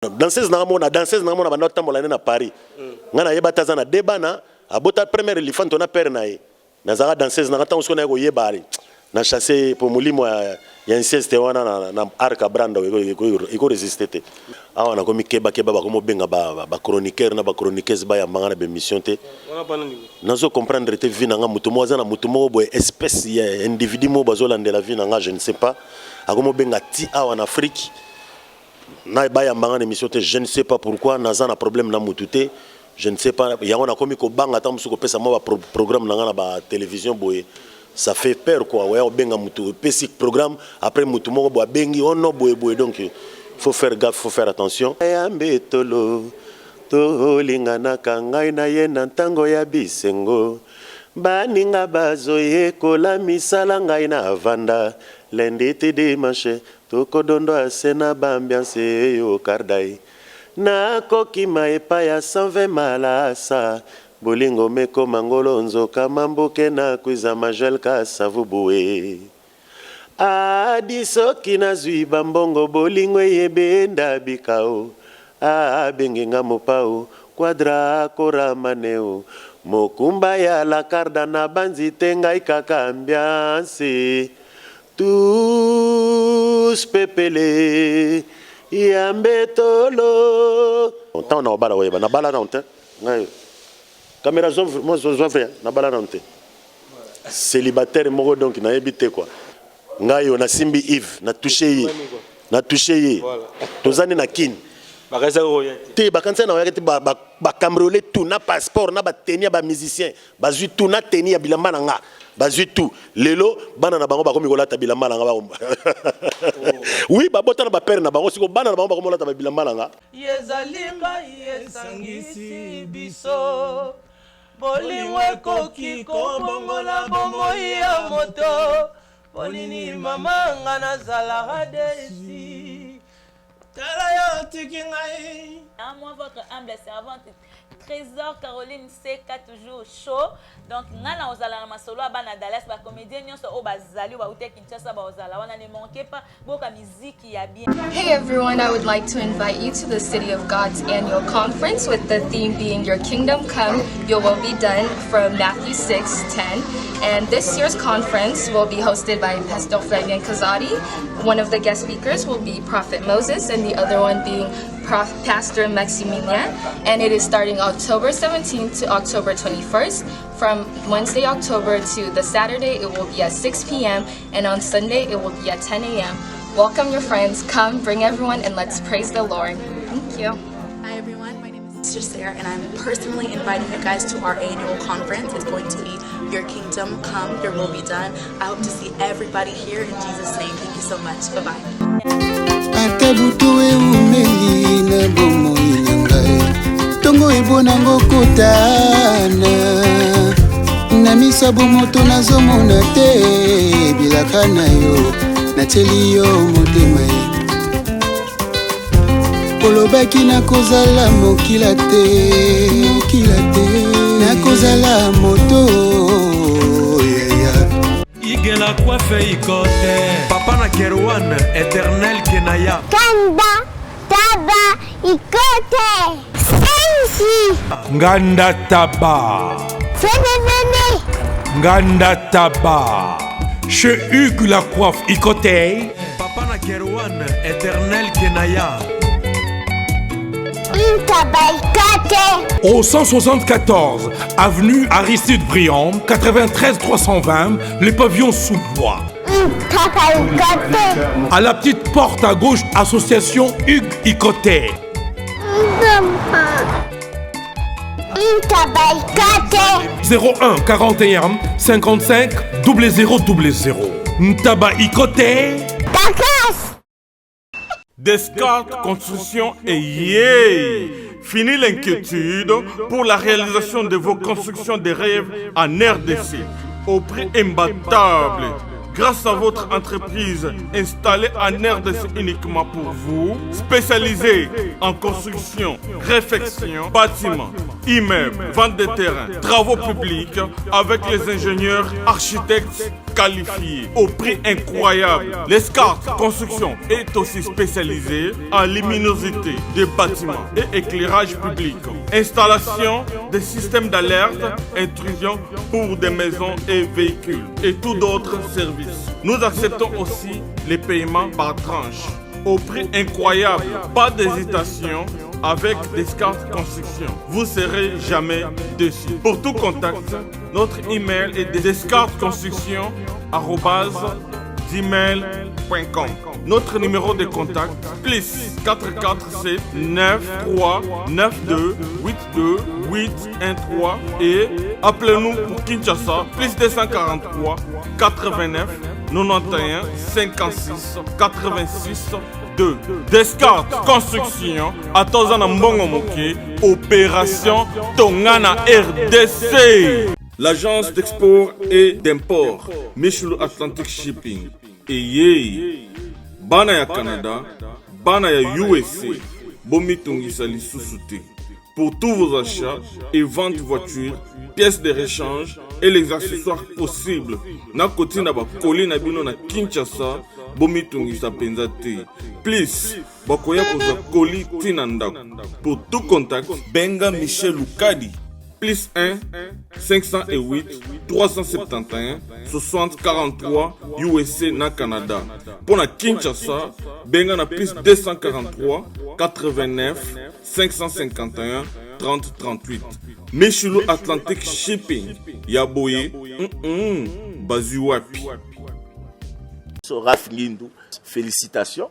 Danseuse na nga mona, danseuse na nga mona banda otambola ne na Paris. Nga nayeba te aza na deux bana, abota première elifanto na père na ye. Mais azalaka danseuse na nga ntango sikoyo naye koyeba ale na chasse ye po molimo ya, ya inceste wana na, na arc branda eko resiste te. Awa nakomi keba keba, bakomi obenga ba, ba chroniqueur na ba chroniqueuse bayamba nga na ba émission te. Nazo comprendre te vie na nga, moto moko aza na moto moko boye espèce ya individu moko bazolandela vie na nga, je ne sais pas. Akomi obenga ti awa na Afrique na bayamba nga na émission te, je ne sais pas pourquoi. Naza na problème na mutu te, je ne sais pas. Yango nakomi kobanga ata mosusu kopesa mwa ba programme na nga na ba télévision boye, ça fait peur quoi. Oya kobenga mutu, opesi programme, après mutu moko boye abengi ono boye boye, donc faut faire gaffe, faut faire attention. Yambe tolo tolinganaka ngai na ye na ntango ya bisengo, baninga bazoyekola misala, ngai na vanda lundi ti dimanche, tokodondo ase na ba ambiance eyo kardai, nakokima epai ya 120 malasa, bolingo mekoma ngolo, nzoka mambuke na kwiza majel kasavubuwe adi, soki nazwi bambongo, bolingo eyebenda bikao, abengi nga mopao quadra koramaneo mokumba ya la karda na banzi te, ngai kaka ambiance tous pepele yambe tolo. Ntango na obala oyeba nabala nano te, ngai caméra zwa vrai, nabala nano te, célibataire moko, donc nayebi te quoi. Ngai oyo nasimbi Yves, na touche ye, na touche ye, toza nde na Kini te, bakanisa na oyaki te, bacambriole tout na passeport na bateni ya bamusicien, bazwi tout na teni ya bilamba na nga, bazwi tout. Lelo bana na bango bakomi kolata bilamba na nga. Oui, babota na bapere na bango, siko bana na bango bakomi kolata babilamba na nga. Ezali ngai esangisi biso, bolingo ekoki kobongola bomoi ya moto. Mpo nini mama nga nazalaka déçue? Tala yo otiki ngai. Moi, votre humble servante, Trésor Caroline Seka, toujours chaud. Donc, nga na ozala na masolo ya bana Dallas, ba comédien nyonso oyo bazali oyo bauti Kinshasa baozala wana, ne manquez pas, boka miziki ya bien. Hey everyone, I would like to invite you to the City of God's annual conference with the theme being Your Kingdom Come, Your Will Be Done from Matthew 6:10. And this year's conference will be hosted by Pastor Flavian Kazadi. One of the guest speakers will be Prophet Moses, and the other one being Pastor Maximilian. And it is starting October 17th to October 21st. From Wednesday, October to the Saturday, it will be at 6 p.m. and on Sunday, it will be at 10 a.m. Welcome your friends, come, bring everyone, and let's praise the Lord. Thank you. Hi everyone, my name is Sister Sarah and I'm personally inviting you guys to our annual conference. It's going to be Your Kingdom Come, Your Will Be Done. I hope to see everybody here in Jesus' name. Thank you so much. Bye bye. Ata butu eumeli na bomoi na ngai, ntongo ebonango kotana na miso ya bomoto, nazomona te bilaka na yo, natieli yo motema ye. Olobaki nakozala mokila te, mokila te, nakozala moto yaya. Igela kwafe ikote papa na Kerwan éternel Kenaya. Kanda taba ikote sensi. Nganda Taba. Fene fene. Nganda Taba. Chez Hugues La Coiffe Ikote. Papa na Kerwan éternel Kenaya. Ntaba ikote. Au 174, avenue Aristide Briand, 93 320, les pavillons sous bois. Ntaba ikote. À la petite porte à gauche, association Hugues Ikote. Ntaba ikote. 01 41 55 00 00. Ntaba Ikote. Takas. Descartes Construction et yeah. Fini l'inquiétude pour la réalisation de vos constructions de rêves en RDC au prix imbattable. Grâce à votre entreprise installée en RDC uniquement pour vous, spécialisée en construction, réfection, bâtiment. immeubles, vente de terrains, travaux publics avec les ingénieurs, architectes qualifiés au prix incroyable. L'Escart Construction est aussi spécialisée en luminosité des bâtiments et éclairage public, installation des systèmes d'alerte, intrusion pour des maisons et véhicules et tout d'autres services. Nous acceptons aussi les paiements par tranche au prix incroyable. Pas d'hésitation avec Descartes Construction. Vous serez jamais déçus. Pour tout contact, notre email est descartesconstruction@gmail.com. Notre numéro de contact plus 447 9 3 9 2 8 2 8 1 3 et appelez-nous pour Kinshasa plus 243 89 91 56 86 2. Descartes Construction atoza na mbongo moke opération Tongana RDC. L'agence d'export et d'import Michel Atlantic Shipping eyei bana ya Canada, bana ya USA bomitungisa lisusu te. Pour tous vos achats et ventes voitures, pièces de rechange et les accessoires possibles, na kotinda ba colis na bino na Kinshasa, bomitungisa penza te. Plus, bakoya kozwa colis ti na ndako. Pour tout contact, benga Michel Lukadi plus 1 508 371 60 43 USA na Canada. Pour na Kinshasa, benga na plus 243 89 551 30 38. Michelo Atlantic Shipping ya boye bazwi wapi? So Raf Ngindu, félicitations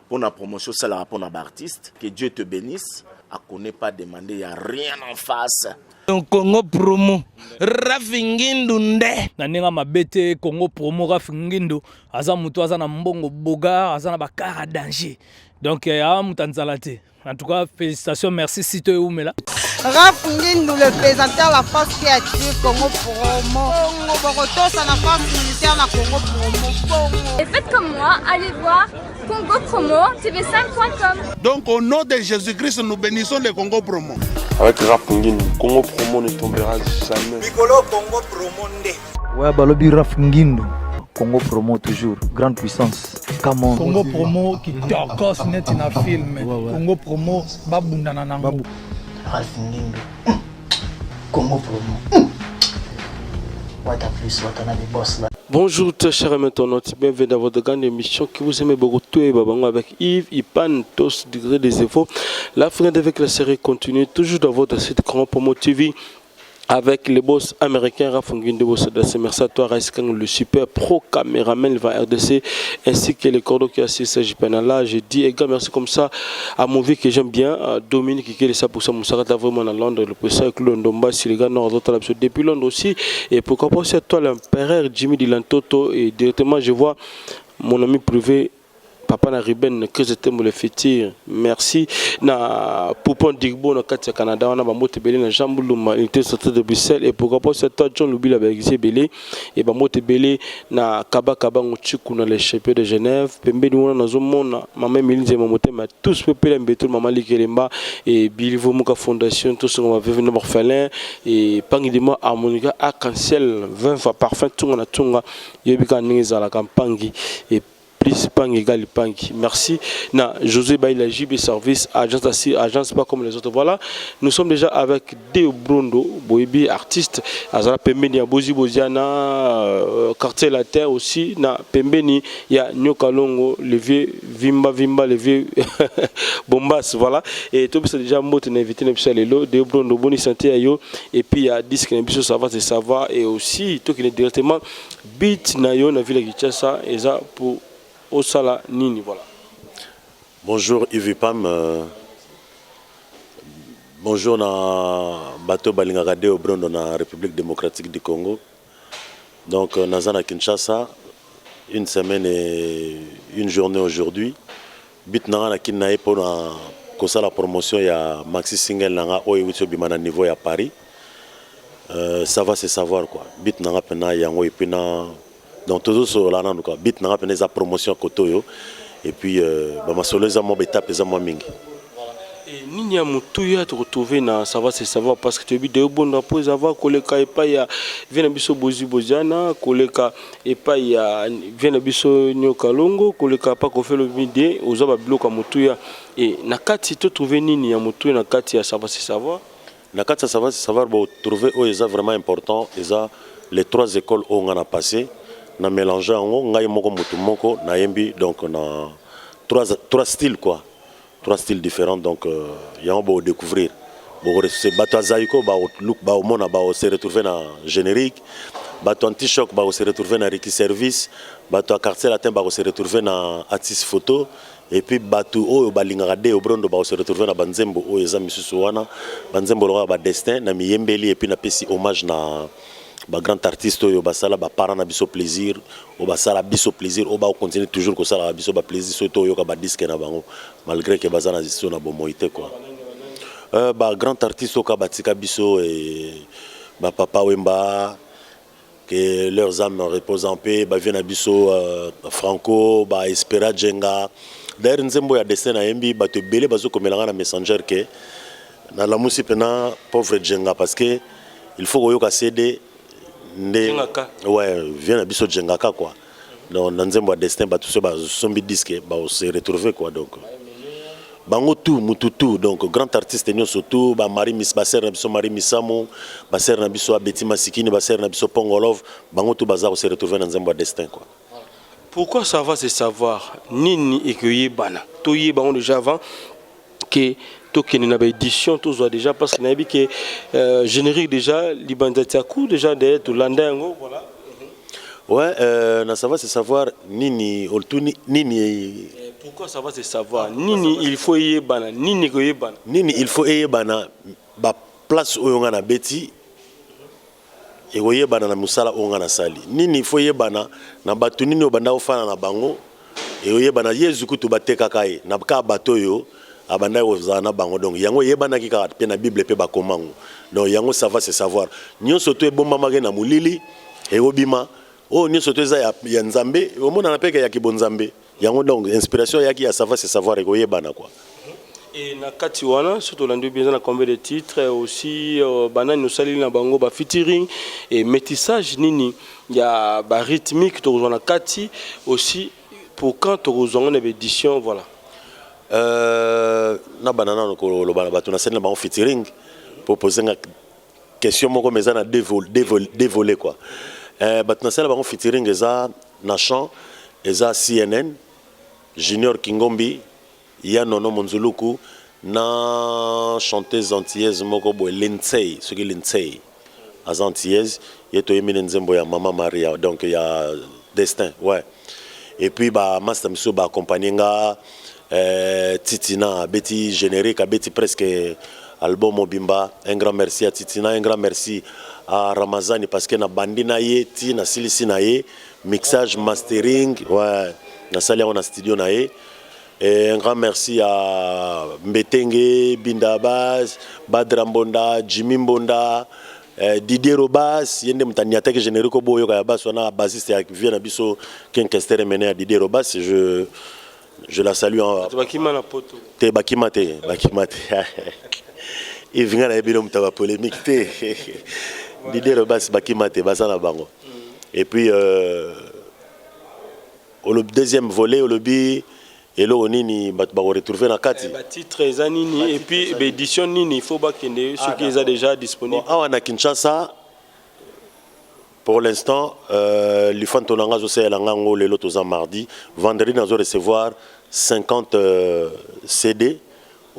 pour la promotion ça pour l'artiste. Que Dieu te bénisse. A connaît pas demander, il n'y a rien en face. Donc Congo promo Raf Ngindu nde na ndenge mabe te. Congo promo, Raf Ngindu aza moto aza na mbongo bogar, aza na bakara ya danger, donc aa moto anzala te. En tout cas, félicitations, merci sito eumela. Raf Ngindu, le présenteur, la force qui attire Congo Promo. Bongo Bokotosa, la force militaire, la Congo Promo. Bongo. Et faites comme moi, allez voir Congo Promo TV5.com. Donc au nom de Jésus-Christ, nous bénissons le Congo Promo. Avec Raf Ngindu, Congo Promo ne tombera jamais. Mikolo Congo Promo nde. Ouais, balobi Raf Ngindu. Congo Promo toujours, grande puissance. Come on. Congo Promo kitokos neti na film. Congo Promo babundana nango. Ralph Ngindu. Congo Promo. What a plus, what a boss là. Bonjour très chers internautes, bienvenue dans votre grande émission qui vous aime beaucoup tout et babango avec Yves Ipan, tous degré des infos. La fin avec la série continue toujours dans votre site Grand Promo TV avec les boss américains Raf Ngindu Boss. Merci à toi Raïs Kang, le super pro caméraman va RDC ainsi que les cordeaux qui assistent à Jipanala. Je dis également merci comme ça à mon vie que j'aime bien, Dominique qui est ça pour ça, Moussara vraiment à Londres, le président Claude Ndomba, si les gars nord depuis Londres aussi, et pourquoi pas aussi à toi l'empereur Jimmy Dilantoto, et directement je vois mon ami privé papa na Ruben Chris Tembo le Fétir. Merci na Poupon Digbo na kati ya Canada wana, bambote ebele na Jean Buluma, unité centrale de Bruxelles, et pourquoi pas c'est toi John Lubila Belgique ebele, et bambote ebele na Kaba Kabango Chiku na les champions de Genève pembeni wana nazomona mama Emilie Nzema motema tous pepele mbeto mama Likelemba et Billy Vomuka Fondation tous on va vivre nos orphelins et pangi de moi harmonica arc-en-ciel 20 fois parfum tunga na tunga yebika ndenge ezalaka mpangi et plus Pang égale Pang. Merci. Na José Baïla JB Service, agence assis, agence pas comme les autres. Voilà, nous sommes déjà avec Deo Brondo, Boebi, artiste, Azala Pembeni, ya Bozi Boziana, quartier latin aussi, na Pembeni, il y a Nyokalongo, le vieux Vimba Vimba, le vieux Bombas, voilà. Et tout ça déjà, mot invité, lelo, Deo Brondo, bonne santé à yo, et puis il y a disque, ça va, c'est ça va, et aussi, tout qui est directement, beat na yo, na ville de Kinshasa, et ça pour osala nini, voilà. Bonjour Yves Pam, bonjour na bato balingaka Deo Brondo na République démocratique du Congo. Donc naza na Kinshasa une semaine et une journée aujourd'hui. But nanga na kini na ye mpona kosala promotion ya maxi single nanga oyo euti obima na niveau ya Paris. Ça va se savoir quoi. But nanga mpena yango et puis na donc tozosolola nanu quoi. But nanga mpena eza promotion kote oyo et puis bamasolo eza mwa baétape eza mwa mingi. Et nini ya motuya tokotrouve na savoir se savoir parce que toyebi Deo Bondo après avoir koleka epai ya vie na biso Bozi Boziana koleka epai ya vie na biso Nyoka Longo koleka pa Koffi Olomide ozwa ba biloko ya motuya et na kati to trouve nini ya motuya na kati ya savoir se savoir? Na kati ya savoir se savoir bo trouver oyo eza vraiment important eza les trois ecoles oyo nga na passe na melanger yango ngai moko mutu moko nayembi donc na trois styles quoi. Trois styles differents donc yango boko decouvrir boko bato ya Zaiko bao mona bao se retrouver na generique, bato anti choc bako se retrouver na Ricky Service, bato ya quartier latin bako se retrouver na Atis Photo et puis bato oyo balingaka Deo Brondo bako se retrouver na ba nzembo oyo eza misusu wana ba nzembo lokola ba destin na miyembeli et puis napesi hommage na ba grand artiste oyo basala ba parents na biso plaisir oyo basala biso plaisir oyo ba continuer toujours kosalaka biso ba plaisir soki toyoka ba disque na bango malgré que baza na biso na bomoi te quoi. Euh, ba grand artiste oyo kaka batika biso et ba papa Wemba que leurs âmes reposent en paix, ba vieux na biso euh, Franco, ba Espera Djenga. D'ailleurs nzembo ya destin nayembi bato ebele bazokomela nga na messenger que nalamusi pena pauvre Djenga parce que il faut koyoka CD nde Djengaka. Ouais, vieux na biso Djengaka quoi. Donc na nzembo ya destin bato soki basombi disque ba se retrouver quoi donc bango tout mutu tout donc grand artiste nyonso tout ba Marie Miss ba sœur na biso Marie Misamu ba sœur na biso Abeti Masikini ba sœur na biso Pongolov bango tout baza ko se retrouver na nzembo ya destin quoi. Pourquoi ça va se savoir nini ekoyebana toyeba yango déjà avant que tokende na ba édition tozwa déjà parce que nayebi que euh, générique déjà libanza tiaku déjà d'ailleurs tolanda yango voilà. Ouais, euh, na savoir c'est savoir nini oltuni nini. Eh, pourquoi ça va se savoir nini il faut eyebana nini koyebana nini il faut eyebana ba place oyo nga na beti Ekoyebana na mosala oyo nga nasali. Nini il faut eyebana na bato nini oyo banda kofanda na bango ekoyebana. Yezu kutu batekaka ye na kaka bato oyo abandaki kozala na bango donc yango eyebanaki kaka pe na bible pe bakoma yango donc yango ça va se savoir. Nionso tout ebombamaki na molili ekobima oyo nionso tout eza ya, ya Nzambe ekomonana pe ke ya kibonzambe. Yango donc inspiration eyaki ya ça va se savoir ekoyebana quoi. Et na kati wana soki tolandi bien eza na combien de titres aussi euh, banani osaleli na bango ba featuring et métissage nini ya ba rythmique tokozwa na kati aussi pour quand tokozwa yango na ba édition voilà. Euh, na banda nano koloba na bato nasali na bango featuring po pose nga question moko mais eza na deux volets quoi. Euh, bato nasala bango featuring eza na chant eza CNN Junior Kingombi Ya Nono Munzuluku na chanteuse antillaise moko boye Lindsay soki Lindsay aza antillaise ye toyembi ne nzembo ya mama Maria donc ya destin ouais et puis ba masta misusu ba accompagner nga euh, Titina abeti generique abeti presque album mobimba un grand merci à Titina un grand merci à Ramazani parce que na bandi na ye ti na silisi na ye mixage mastering ouais nasali yango na studio na ye Et un grand merci à Mbetenge, Binda Abbas, Badra Mbonda, Jimmy Mbonda, eh, Didier Robas, yende moto aniataki générique oyo boyoka ya basse wana bassiste ya vieux na biso Ken Kester Emene ya Didier Robas, je je la salue en Bato bakima na poto. Te bakima te, bakima te. Yves nga nayebi no moto ya ba polémique te. Didier Robas bakima te, baza na bango. Et puis euh, Olobi deuxième volet olobi eloko nini bato bako retrouver na kati? Ba titre eza nini et puis ba édition nini il faut bakende soki eza déjà disponible. Bon, awa na Kinshasa pour l'instant euh, lifanto na nga azosalela nga yango lelo toza mardi vendredi nazo recevoir 50 euh, CD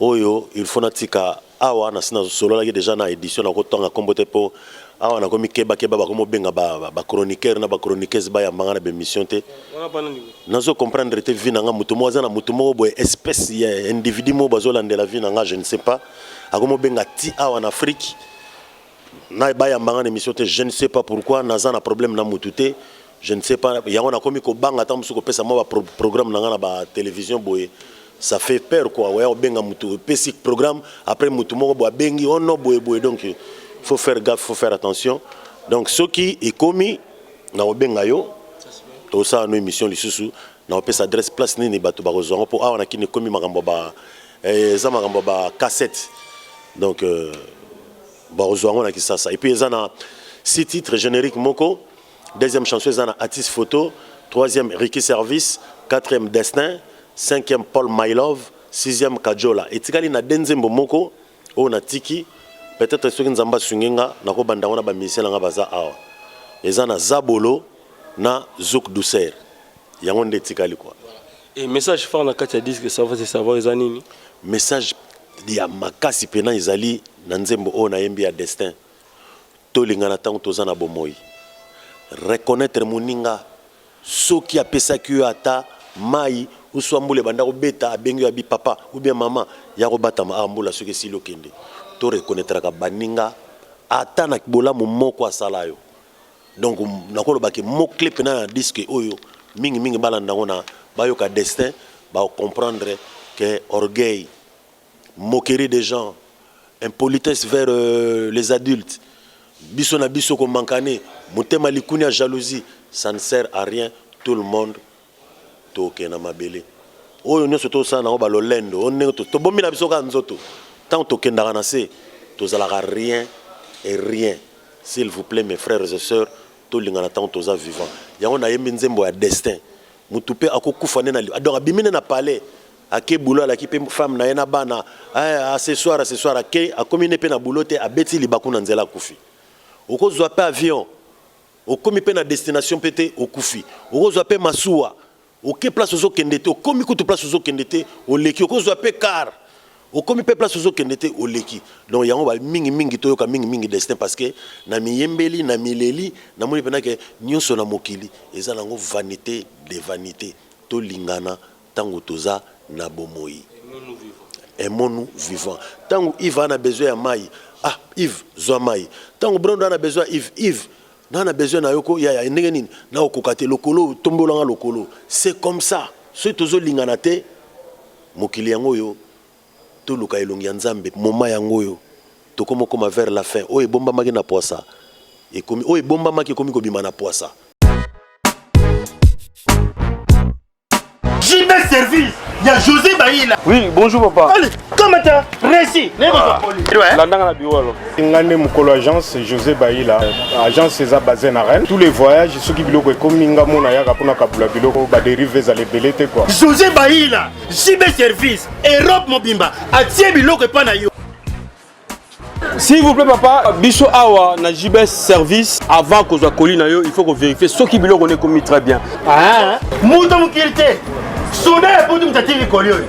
Oyo il faut natika awa nasi nasololaki dejà na edition nakotanga kombo te po awa nakomi keba keba bakomi obenga ba, ba chroniqueur na ba chroniqueuse bayamba nga na ba emission te nazo comprendre te vie na nga moto moko aza na moto moko boye espèce ya individu moko bazolandela vie na nga je ne sais pas akomi obenga ti awa na Afrique na bayamba nga na emission te je ne sais pas pourquoi naza na problème na mutu te je ne sais pas yango nakomi kobanga ata mosusu kopesa mwa ba programme na nga na ba télévision boye ça fait peur quoi oya kobenga mutu opesi programme après mutu moko boye abengi oh non boye boye donc faut faire gaffe faut faire attention donc soki ekomi na kobenga yo tosala no émission lisusu na kopesa adresse place nini bato bakozwa yango mpo awa na kini ekomi makambo ba. Eh, eza makambo ya ba cassette donc euh, bakozwa yango na kisasa et puis eza na six titres générique moko deuxième chanson eza na atis photo troisième ricky service quatrième destin cinquième paul my love sixième kajola etikali na de nzembo moko oyo natiki peut-être soki nzambe asungi nga nakobanda yango na bamusicien na nga baza awa eza na zabolo na zouk douceur yango nde etikali quoi Et message fort na kati ya disque ça va se savoir eza nini? Message ya makasi pena ezali na nzembo oyo nayembi ya destin. Tolingana tango toza na bomoyi. Reconnaitre moninga soki apesaki yo ata mayi ou soit mbula ebanda kobeta abengi yo abi papa ou bien mama ya kobatama awa mbula soki esili okende. To reconnaitraka baninga ata na bolamu moko asala yo. Donc nakoloba ke mot cle pena na disque oyo mingi mingi balanda yango na bayoka destin ba comprendre que orgueil, moquerie des gens, impolitesse vers euh, les adultes, biso na biso ko mankane, motema likunia jalousie, ça ne sert à rien, tout le monde tokende na mabele oyo nyonso tosala nango balolendo oyo ndenge tobombi na biso kaka nzoto ntango tokendaka na se tozalaka rien et rien s'il vous plaît mes frères et sœurs tolingana ntango toza vivant yango nayembi nzembo ya destin motu mpe akokufa nde na donc abimi nde na palais ake boulot alaki mpe femme na ye na bana eh, ce soir ce soir ake akomi ne mpe na boulot te abeti libaku na nzela akufi okozwa mpe avion Okomi pe na destination pe te okufi. Okozwa pe masuwa oke place ozo kende te okomi kutu place ozo kende te oleki. Okozwa pe car okomi pe place ozo kende te oleki. Donc yango ba mingi mingi toyoka mingi mingi destin parce que na miyembeli na mileli namoni pena ke nionso na mokili eza nango vanite de vanite. Tolingana tango toza na bomoyi. Aimons-nous vivants. Tango Yves a na besoin ya mayi, ah Yves zwa mayi. Tango Brondo a na besoin ya Yves, Yves na na besoin na yo ko yaya ndenge nini na okoka te lokolo tombola nga lokolo. C'est comme ça. Soki tozo lingana te mokili yango oyo toluka elongi ya Nzambe moment yango oyo tokomo koma vers la fin oyo ebombamaki na pwasa ekomi oyo ebombamaki ekomi kobima na pwasa. JB Service, il y a José Baïla. Oui, bonjour papa. Allez, comment t'as réussi Landanga na bureau alors. Nga nde mokolo agence José Baïla. Agence eza basée na Rennes. Tous les voyages soki biloko ekomi nga mona yaka mpona kabula biloko ba dérive ezala ebele te quoi. José Baïla, JB Service, Europe mobimba, atie biloko epa na yo. S'il vous plaît papa, biso awa na JBS service avant kozwa colis na yo, il faut ko vérifier soki biloko ne komi très bien. Ah, moto mokili te. Soda ya poto moto atiki colis oyo.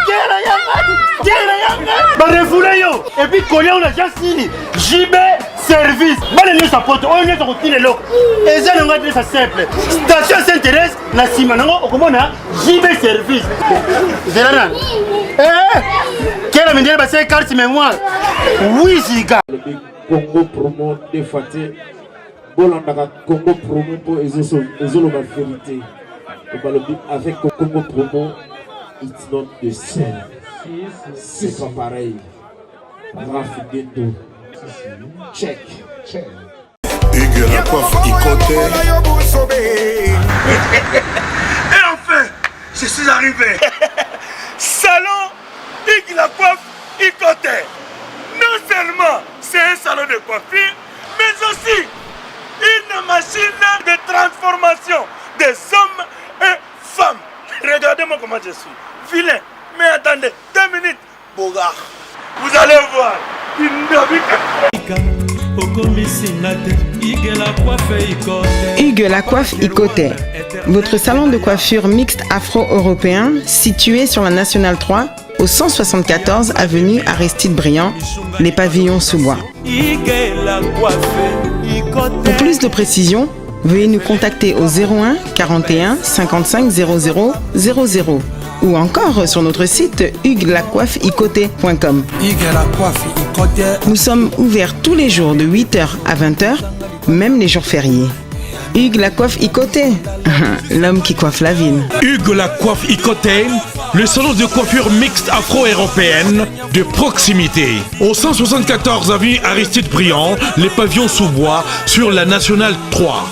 Kera yanga, kera yanga. Ba refoulé yo. Et puis colis on agence nini? JB service. Bana nyonso ya poto oyo nyonso kotina eloko. Eza nango adresse simple. Station Sainte Thérèse na nsima nango okomona JB service. Zela nani? Eh! Kela mindele basali carte mémoire. 8 giga. Congo promo deux fois te bolandaka Congo promo mpo ezoloba verité balobi avec Congo promo it's not the same c'est pas pareil Raph Gendo check check Hugues la coiffe Ikote. Et enfin, je suis arrivé. Salon Hugues la coiffe Ikote. Non seulement c'est un salon de coiffure, mais aussi une machine de transformation des hommes et femmes. Regardez-moi comment je suis. Vilain. Mais attendez, deux minutes. Bogard. Vous allez voir. Hugues la coiffe Ikote, votre salon de coiffure mixte afro-européen situé sur la Nationale 3 au 174 avenue Aristide Briand, les pavillons sous bois. Pour plus de précisions, veuillez nous contacter au 01 41 55 00 00 ou encore sur notre site hugueslacoiffeikote.com. Nous sommes ouverts tous les jours de 8h à 20h, même les jours fériés. Hugues la coiffe Ikote, l'homme qui coiffe la ville. Hugues la coiffe Ikote, le salon de coiffure mixte afro-européenne de proximité. Au 174 avenue Aristide Briand, les pavillons sous bois sur la Nationale 3.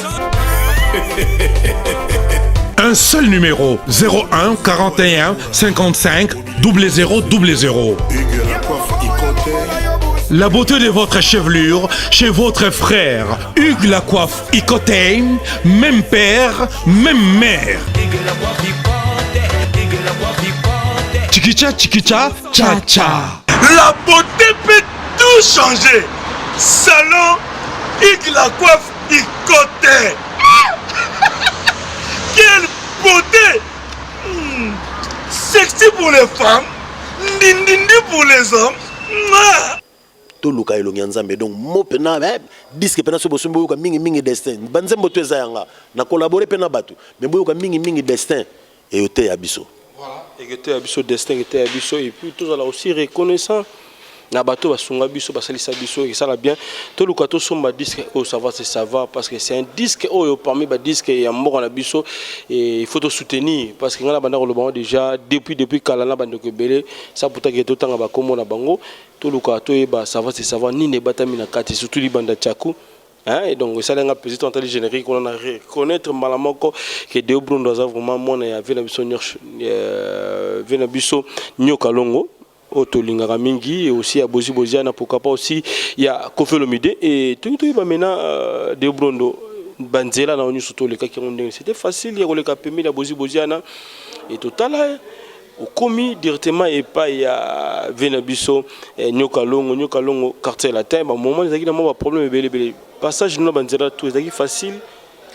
Un Un seul numéro 01 41 55 00 00. La beauté de votre chevelure chez votre frère Hugues Lacoiffe Icoté, même père, même mère. Chikicha chikicha cha cha. La beauté peut tout changer. Salon Hugues Lacoiffe Icoté. Quelle beauté Sexy pour les femmes, ndindindi pour les hommes. Mouah Toluka elongi ya Nzambe donc mot pena eh, disque pena so bosombi boyoka mingi mingi destin ba nzembo to eza yanga na collaborer pe na batu mais boyoka mingi mingi destin eyoteya biso. Voilà, eketeya biso destin eketeya biso et puis tozala aussi reconnaissant na bato basunga biso basalisa biso esala bien toluka tosomba disque oyo ça va c'est ça va parce que c'est un disque oyo parmi ba disque ya mboka na biso et il faut to soutenir parce que ngai na banda koloba yango déjà depuis depuis kala na bandeko ebele ça pourtant ke totanga bakombo na bango Toluka toyeba ça va c'est ça va nini ebatami na kati surtout libanda tshaku hein et donc esali nga plaisir tantali générique wana na reconnaître mbala moko que Deo Brondo aza vraiment mwana ya vie na biso euh, vie na biso Nyoka Longo oyo tolingaka mingi et aussi ya Bozi Boziana pourquoi pas aussi ya Koffi Olomide et toki toyeba maintenant euh, Deo Brondo banzela na yo nyonso tolekaki yango ndenge c'était facile ya koleka pembeni ya Bozi Boziana et totala Okomi directement epai ya vie na biso eh, Nyoka Longo, Nyoka Longo quartier latin, ba moment ezalaki na mwa ba problème ebele ebele. Passage na ba nzela tout ezalaki facile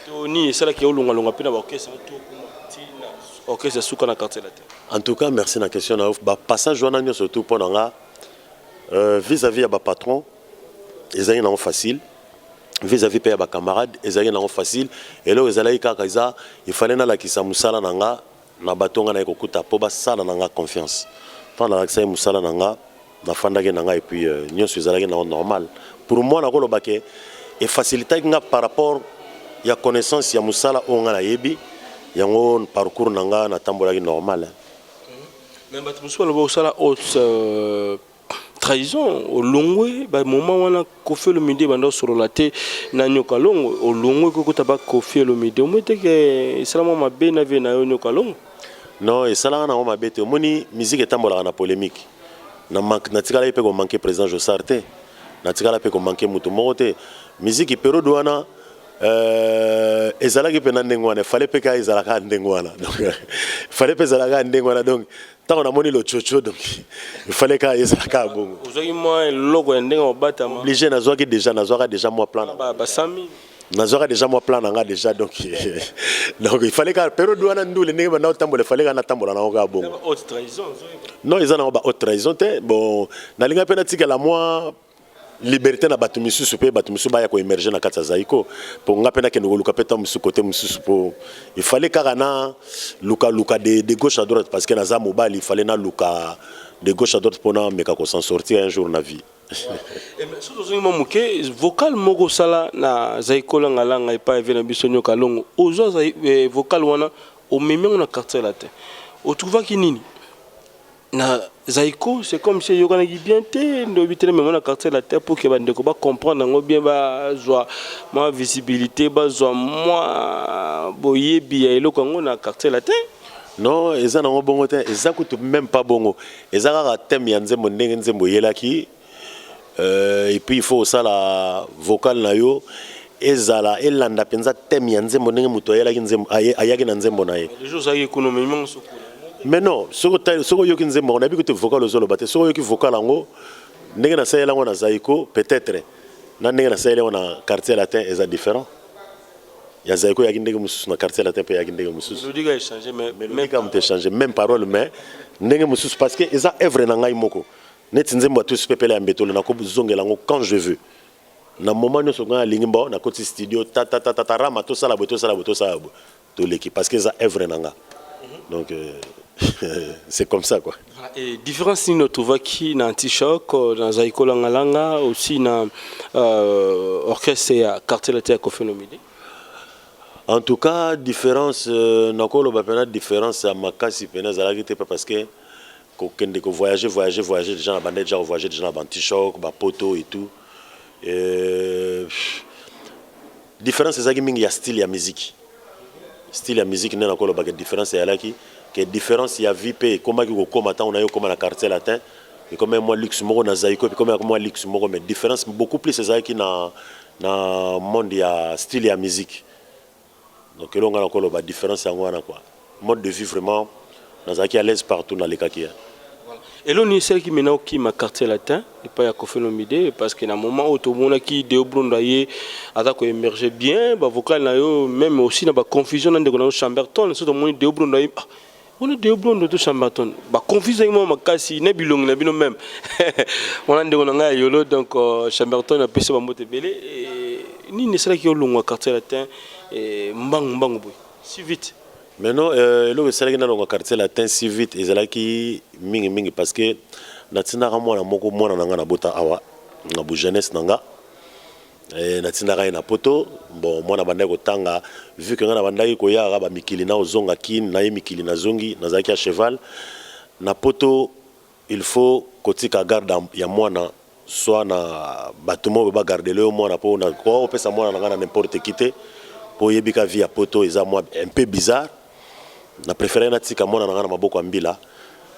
to nini esalaki olonga longa pe na ba orchestre to okoma ti na orchestre ya suka na quartier latin. En tout cas merci na question na yo ba passage wana nyonso tout mpo na nga euh, vis-à-vis ya ba patron ezalaki nango facile vis-à-vis mpe ya ba camarade ezalaki nango facile eloko ezalaki kaka eza il fallait nalakisa mosala na nga Na bato nga naye kokuta po basala na nga confiance. Tango nalakisaki musala na nga, nafandaki na nga et puis nionso ezalaki nango normal. Pour moi nakoloba que e facilitaki nga par rapport ya connaissance ya musala oyo nga nayebi, yango parcours na nga natambolaki normal. Mais bato mosusu baloba osala haute Trahison olongwe ba moment wana Koffi Olomide banda osolola te na Nyoka Longo olongwe kokota ba Koffi Olomide omoni te ke esala mwa mabe na vie na yo Nyoka Longo? Non esalaka nango mabe te omoni musique etambolaka na polemique na manque natikalaki pe ko manquer president Jossart te natikala pe ko manquer mutu moko te musique periode wana Euh, ezalaki mpe na ndenge wana fallait mpe kaka ezala kaka ndenge wana donc fallait mpe ezala kaka ndenge wana donc ntango namoni lococo donc fallait kaka ezala kaka bongo. Ozwaki mwa eloko ya ndenge obatama? Obligé, nazwaki déjà, nazwaka déjà mwa plan basami, nazwaka déjà mwa plan na nga déjà donc donc il fallait kaka periode wana ndule ndenge banda otambola, il fallait kaka natambola nango kaka bongo. Haute trahison? Non, eza nango ba haute trahison te. Bon, nalinga mpe natikela mwa liberté na bato misusu mpe bato misusu baya koemerge na kati ya Zaiko, mpo nga mpe nakende koluka mpe ntango mosusu kote mosusu, mpo il fallait kaka na luka luka de gauche à droite parce que naza mobali, il fallait naluka de gauche à droite mpo nameka ko s'en sortir un jour na vie. Soki tozongi mwa moke, vocal moko osala na Zaiko Langa Langa epai ya vie na biso Nyoka Longo, ozwa vocal wana omemi yango na quartier latin, otrouvaki nini na Zaiko? C'est comme si eyokanaki bien te nde oyebi te namema na quartier latin pour que bandeko ba comprendre yango bien, bazwa mwa visibilité, bazwa mwa boyebi ya eloko yango na quartier latin. Non, eza nango bongo te, eza kutu même pas bongo, eza kaka thème ya nzembo ndenge nzembo eyelaki euh, et puis il faut osala vocal na yo ezala elanda mpenza thème ya nzembo ndenge moto ayelaki nzembo, ayaki na nzembo na ye. Déjà ozalaki kuna omemi yango sokolo? Mais non, soki oyoki nzembo yango, nayebi kutu vocal ozoloba te, soki oyoki vocal yango ndenge nasaleli yango na Zaiko, peut-être na ndenge nasaleli yango na quartier latin eza différent. Ya Zaiko eyaki ndenge mosusu, na quartier latin mpe eyaki ndenge mosusu. Mélodie ka échanger mais mélodie ka moto échanger, même parole mais ndenge mosusu, parce que eza œuvre na ngai moko. Neti nzembo ya Tusi Pepele ya Mbetolo, nakozongela yango quand je veux, na moment nyonso ngai alingi mbo nakoti studio, tatatatata rama, tosala boye, tosala boye, tosala boye, toleki, parce que eza œuvre na nga. Donc c'est comme ça quoi. Et différence nini otrouvaki na anti-choc, na Zaiko Langa Langa, aussi na orchestre ya quartier latin ya Koffi Olomide? En tout cas différence nakoloba mpena différence ya makasi mpena ezalaki te, parce que kokende kovoyage voyage voyage déjà na banda déjà kovoyage déjà na banti-choc, bapoto et tout, différence ezalaki mingi ya style ya musique. Style ya musique nde nakoloba ke différence eyalaki, ke différence ya vie mpe ekomaki kokoma ntango naye kokoma na Quartier Latin, ekomaki mwa luxe moko na Zaiko, ekomaki mwa luxe moko, mais différence beaucoup plus ezalaki na na monde ya style ya musique. Donc eloko nga nakoloba différence yango wana quoi. Mode de vie vraiment nazalaki à l'aise partout nalekaki hein. Eloko nini esalaki maintenant okima Quartier Latin epai ya Koffi Olomide? Parce que na moment oyo tomonaki Deo Blondo aye aza ko emerger bien ba vocal na yo, même aussi na ba confusion na ndeko na yo Chamberton. Soki tomoni Deo Blondo aye, ah, wana Deo Blondo to Chamberton, ba confusion yango makasi na bilongi na bino même wana ndeko na ngai ya yolo. Donc Chamberton apesi ba mbote ebele. Nini esalaki yo longwa Quartier Latin mbangu mbangu boye si vite? Maintenant, eloko esalaki nalongwa Quartier Latin si vite ezalaki mingi mingi parce que natindaka mwana moko, mwana na nga nabota awa na bu jeunesse na nga, natindaka ye na poto. Bon, mwana bandaki kotanga, vu que nga na bandaki koyaka bamikili na ozonga Kine na ye mikili nazongi, nazalaki ya cheval na poto. Il faut kotika garde ya mwana soit na bato moko bagardele yo mwana, mpo nakoka kopesa mwana na ngai na n'importe qui te, mpo oyebi ka vie ya poto eza mwa un peu bizarre. Na préféré natika mwana na ngai na maboko ya mbila.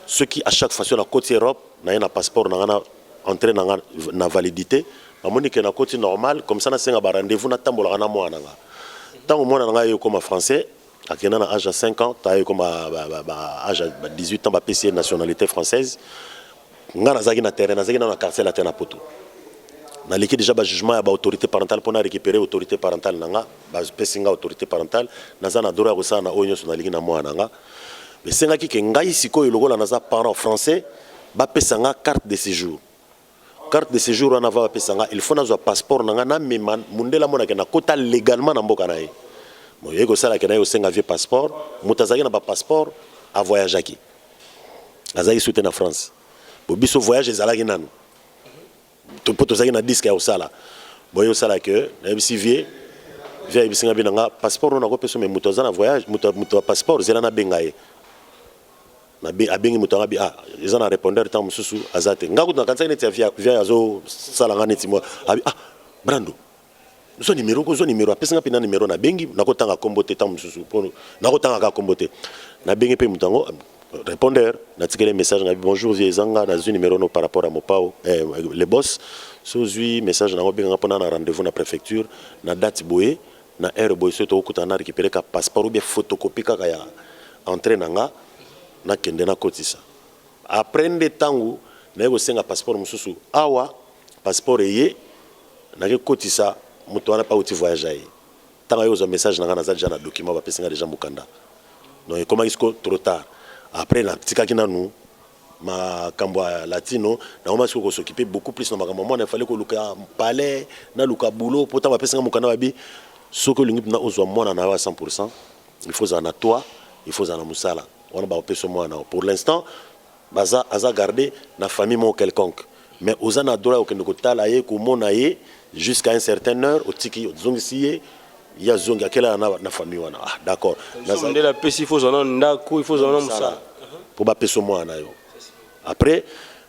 Soki à chaque fois so nakoti Europe, naye na passeport na ngai, na entrée na ngai na validité, bamoni ke nakoti normal, comme ça nasenga ba rendez-vous, natambolaka na mwana na ngai. Ntango mwana na ngai aye okoma français, akenda na âge ya 5 ans, taye ekoma ba âge ya 18 ans, bapesi ye nationalité française. Ngai nazalaki na terrain, nazalaki nano na Quartier Latin na poto. Naleki déjà bajugement ya baautorité parentale mpona récupérer autorité parentale na nga. Bapesi nga autorité parentale, naza na droit ya kosala na oyo nyonso nalingi na mwana na nga. Esengaki ke ngai sikoyo, lokola naza parent français, bapesa nga carte de séjour. Carte de séjour wana va bapesa nga, il faut nazwa passeport na nga, namema mundele amonake nakota légalement na mboka na ye. Bon, ye kosalaka na ye kosenga vie passeport. Moto azalaki na bapasseport avoyageaki, azalaki su te na France. Bo biso voyage ezalaki nanu mpo tozalaki na disque ya kosala. Boye osala ke nayebisi vie, vie ayebisi nga bi na nga passeport oyo nakopesa, me moto aza na voyage, moto ya passeport, zela nabenga ye. Abengi moto yango, abi ah, eza na répondeur, ntango mosusu aza te. Nga kutu nakanisaki neti ya vie azosala nga neti mwa abi ah, Brando, zwa numéro ko, zwa numéro. Apesi nga mpena numéro, nabengi, nakotanga kombo te, ntango mosusu mpo nakotanga kaka kombo te. Nabengi mpe moto yango, répondeur. Natikeli message ngabi: "Bonjour vie, eza nga, nazwi numéro no par rapport à Mopao, le boss. So ozwi message nango, obenganga mpona na rendez-vous na préfecture na date boye, na heure boye, soki tokokutana na récupérer ka passeport ou bien photocopie kaka ya entrée na nga, nakende nakotisa." Après nde ntango naye kosenga passeport mosusu awa, passeport eye, nake kotisa, moto wana mpe auti voyage aye. Ntango aye kozwa message na nga, naza déjà na document, bapesi nga déjà mokanda. Donc ekomaki siko trop tard. Après natikaki nanu makambo ya latino, nakoma siko kos'occuper beaucoup plus na makambo ya mwana. Efale koluka palais, naluka boulot, mpo ntango bapesi nga mokanda, babi soki olingi mpena ozwa mwana na yo à 100, il faut ozala na toi, il faut ozala na mosala wana bapesa mwana na yo. Pour l'instant baza aza garde na famille moko quelconque, mais oza na droit ya kokende kotala ye, komona ye jusqu'à un certain heure, otiki, ozongisi ye, ye azongi, akelala na famille wana. Ah d'accord. Ndele apesi, il faut ozala na ndako, il faut ozala na mosala. Mpo bapesa mwana na yo. Après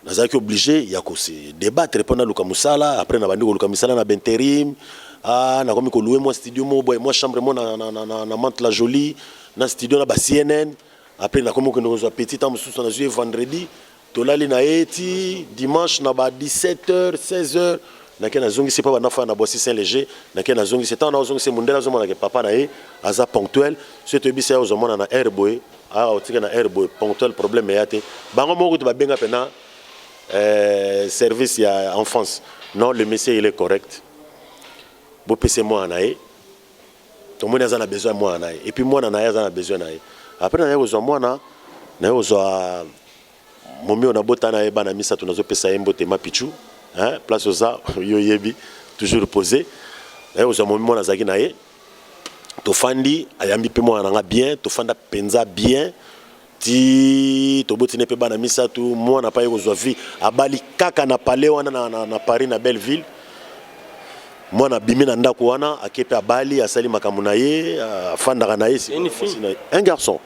nazalaki obligé ya kose débattre mpo naluka mosala. Après nabandi koluka misala na baintérim. Ah, nakomi kolouer mwa studio mo boye, mwa chambre mo na Mantes la Jolie, na studio na ba CNN. Après nakomi kokende kozwa petit temps mosusu, nazwi ye vendredi, tolali na ye ti dimanche na ba 17 heures, 16 heures, nake nazongisi mpo banda na Boissy Saint Léger. Nake nazongisi, ntango nazongisi, mondele azomonaka papa na ye aza ponctuel. Soki toyebisa ye ozomona na heure boye, awa otika na heure boye, ponctuel, problème eya te. Bango moko kutu babenga mpena service ya enfance: "Non, le monsieur, il est correct, bopesa mwana na ye, tomoni aza na besoin ya mwana na ye, et puis mwana na ye aza na besoin na ye." Après naye kozwa mwana, naye kozwa momi oyo nabota na ye bana misato. Nazopesa ye mbote, Mapichu, hein, place oza yo oyebi, toujours posé. Naye kozwa momi, mwana azalaki na ye, tofandi, ayambi mpe mwana na nga bien, tofanda mpenza bien ti tobotini mpe bana misato. Mwana mpe aye kozwa vie, abali kaka na palais wana na Paris, na Belleville. Mwana abimi na ndako wana, ake mpe abali, asali makambo na ye, afandaka na ye. Un garçon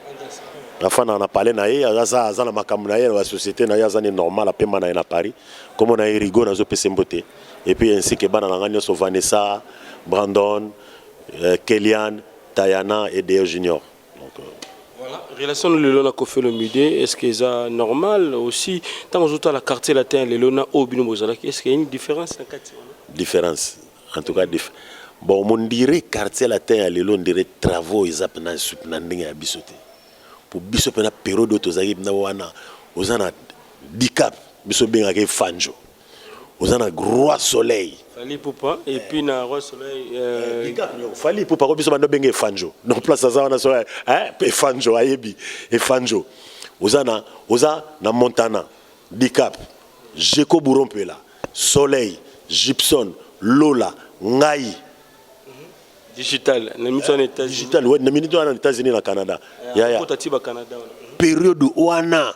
afandaka na palais na ye, aza na makambo na ye na basociété na ye, aza ni normal, apema na ye na Paris. Kombo na ye Rigo, nazopesa mbote, et puis ainsi ke bana na nga nyonso: Vanessa, Brandon, Kelian, Tayana et Deo Junior. Voilà, relation lelo na Koffi Olomide, est-ce que eza normal aussi ntango ozotala Quartier Latin lelo na oyo bino bozalaki, est-ce qu'il y a une différence na kati wana? Différence en tout cas bon, on dirait Quartier Latin ya lelo, on dirait travaux eza mpena na ndenge ya biso te. Po biso mpena période oyo tozalaki mpena wana, oza na Dicap, biso obengaka Efanjo, oza na Roi Soleil. Fally Ipupa et puis na Roi Soleil. Fally Ipupa ko biso bando benga Efanjo. Donc place aza wana so hein, Efanjo ayebi Efanjo. Oza na Montana, Dicap, Jeko Burompela, Soleil, Gibson, Lola, Ngai. Digital na miso wana États-Unis. Digital, ouais, na minute wana na États-Unis, na Canada. Ya ya. Kota ti ba Canada wana. Période wana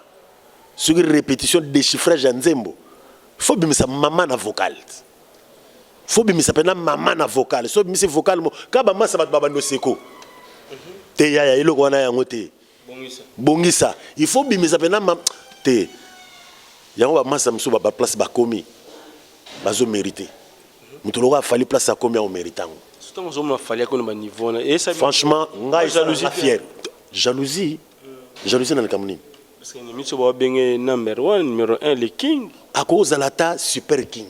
soki répétition, déchiffrage ya nzembo, faut bimisa mama na vocal, faut bimisa mpena mama na vocal. So bimisi vocal mo ka bamasa bato babando seko te, yaya, eloko wana yango te. Bongisa. Bongisa, il faut bimisa mpena ma te yango. Bamasa mosusu baplace bakomi, bazomérite. Moto loko afali, place akomi, aomérite yango. Surtout ozomona Fally akoni ba niveau wana. Franchement, ngai jalousie esalanga fier. Jalousie, jalousie na likambo nini? Parce que miso babenge number one, numéro 1, le king. Akozala ata super king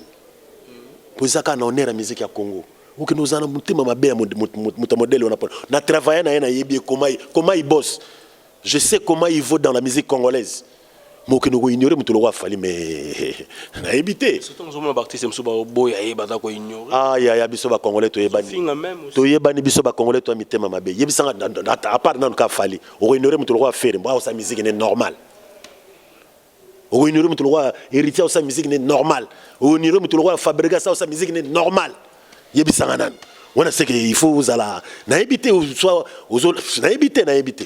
po eza kaka na honneur ya musique ya Congo. Okende ozala na motema mabe ya moto ya modèle wana mpona na travaille na ye, nayebi ye comment il bosse, je sais comment il vaut dans la musique congolaise. Mokende koignore moto loko afali, mais nayebi te. Surtout ozomona baartiste mosusu baboya ye, baza koignore. Ayaya, biso bacongolais toyebani. Finga même aussi. Toyebani, biso bacongolais toya mitema mabe. Yebisanga, à part nanu ka Fally, okoignore moto lokola Ferre mbo aosala musique ne normal? Okoignore moto lokola Héritier aosala musique ne normal? Okoignore moto lokola Fabregas aosala musique ne normal? Yebisanga nanu wana, c'est que il faut ozala, nayebi te, soit nayebi te, nayebi te,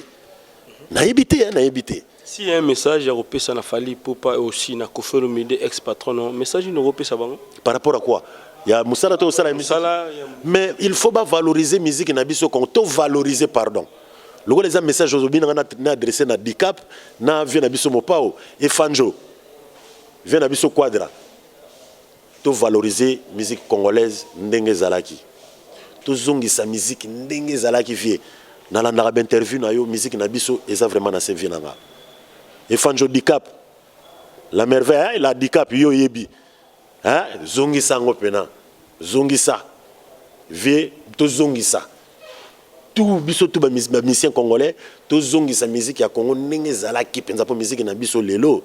nayebi te, nayebi te. Si y a un message ya kopesa na Fally Ipupa et aussi na Koffi Olomide, ex patron, non, message nini okopesa bango? Par rapport à quoi? Ya mosala to osala musique? Mosala? Mais il faut bavaloriser musique na biso Congo, to valoriser. Pardon, lokola eza message ozobi nanga na adressé na Dicap, na vieux na biso Mopao Efanjo, vieux na biso Quadra, to valoriser musique congolaise ndenge ezalaki, tozongisa musique ndenge ezalaki. Vieux, nalandaka bainterview na yo, musique na biso eza vraiment na se. Vieux na nga Efanjo, Dicap la Merveille, la Dicap, yo oyebi, hein? Zongisa yango mpena, zongisa vieux, tozongisa tout, biso tout bamusicien congolais, tozongisa musique ya Congo ndenge ezalaki mpenza, mpo musique na biso lelo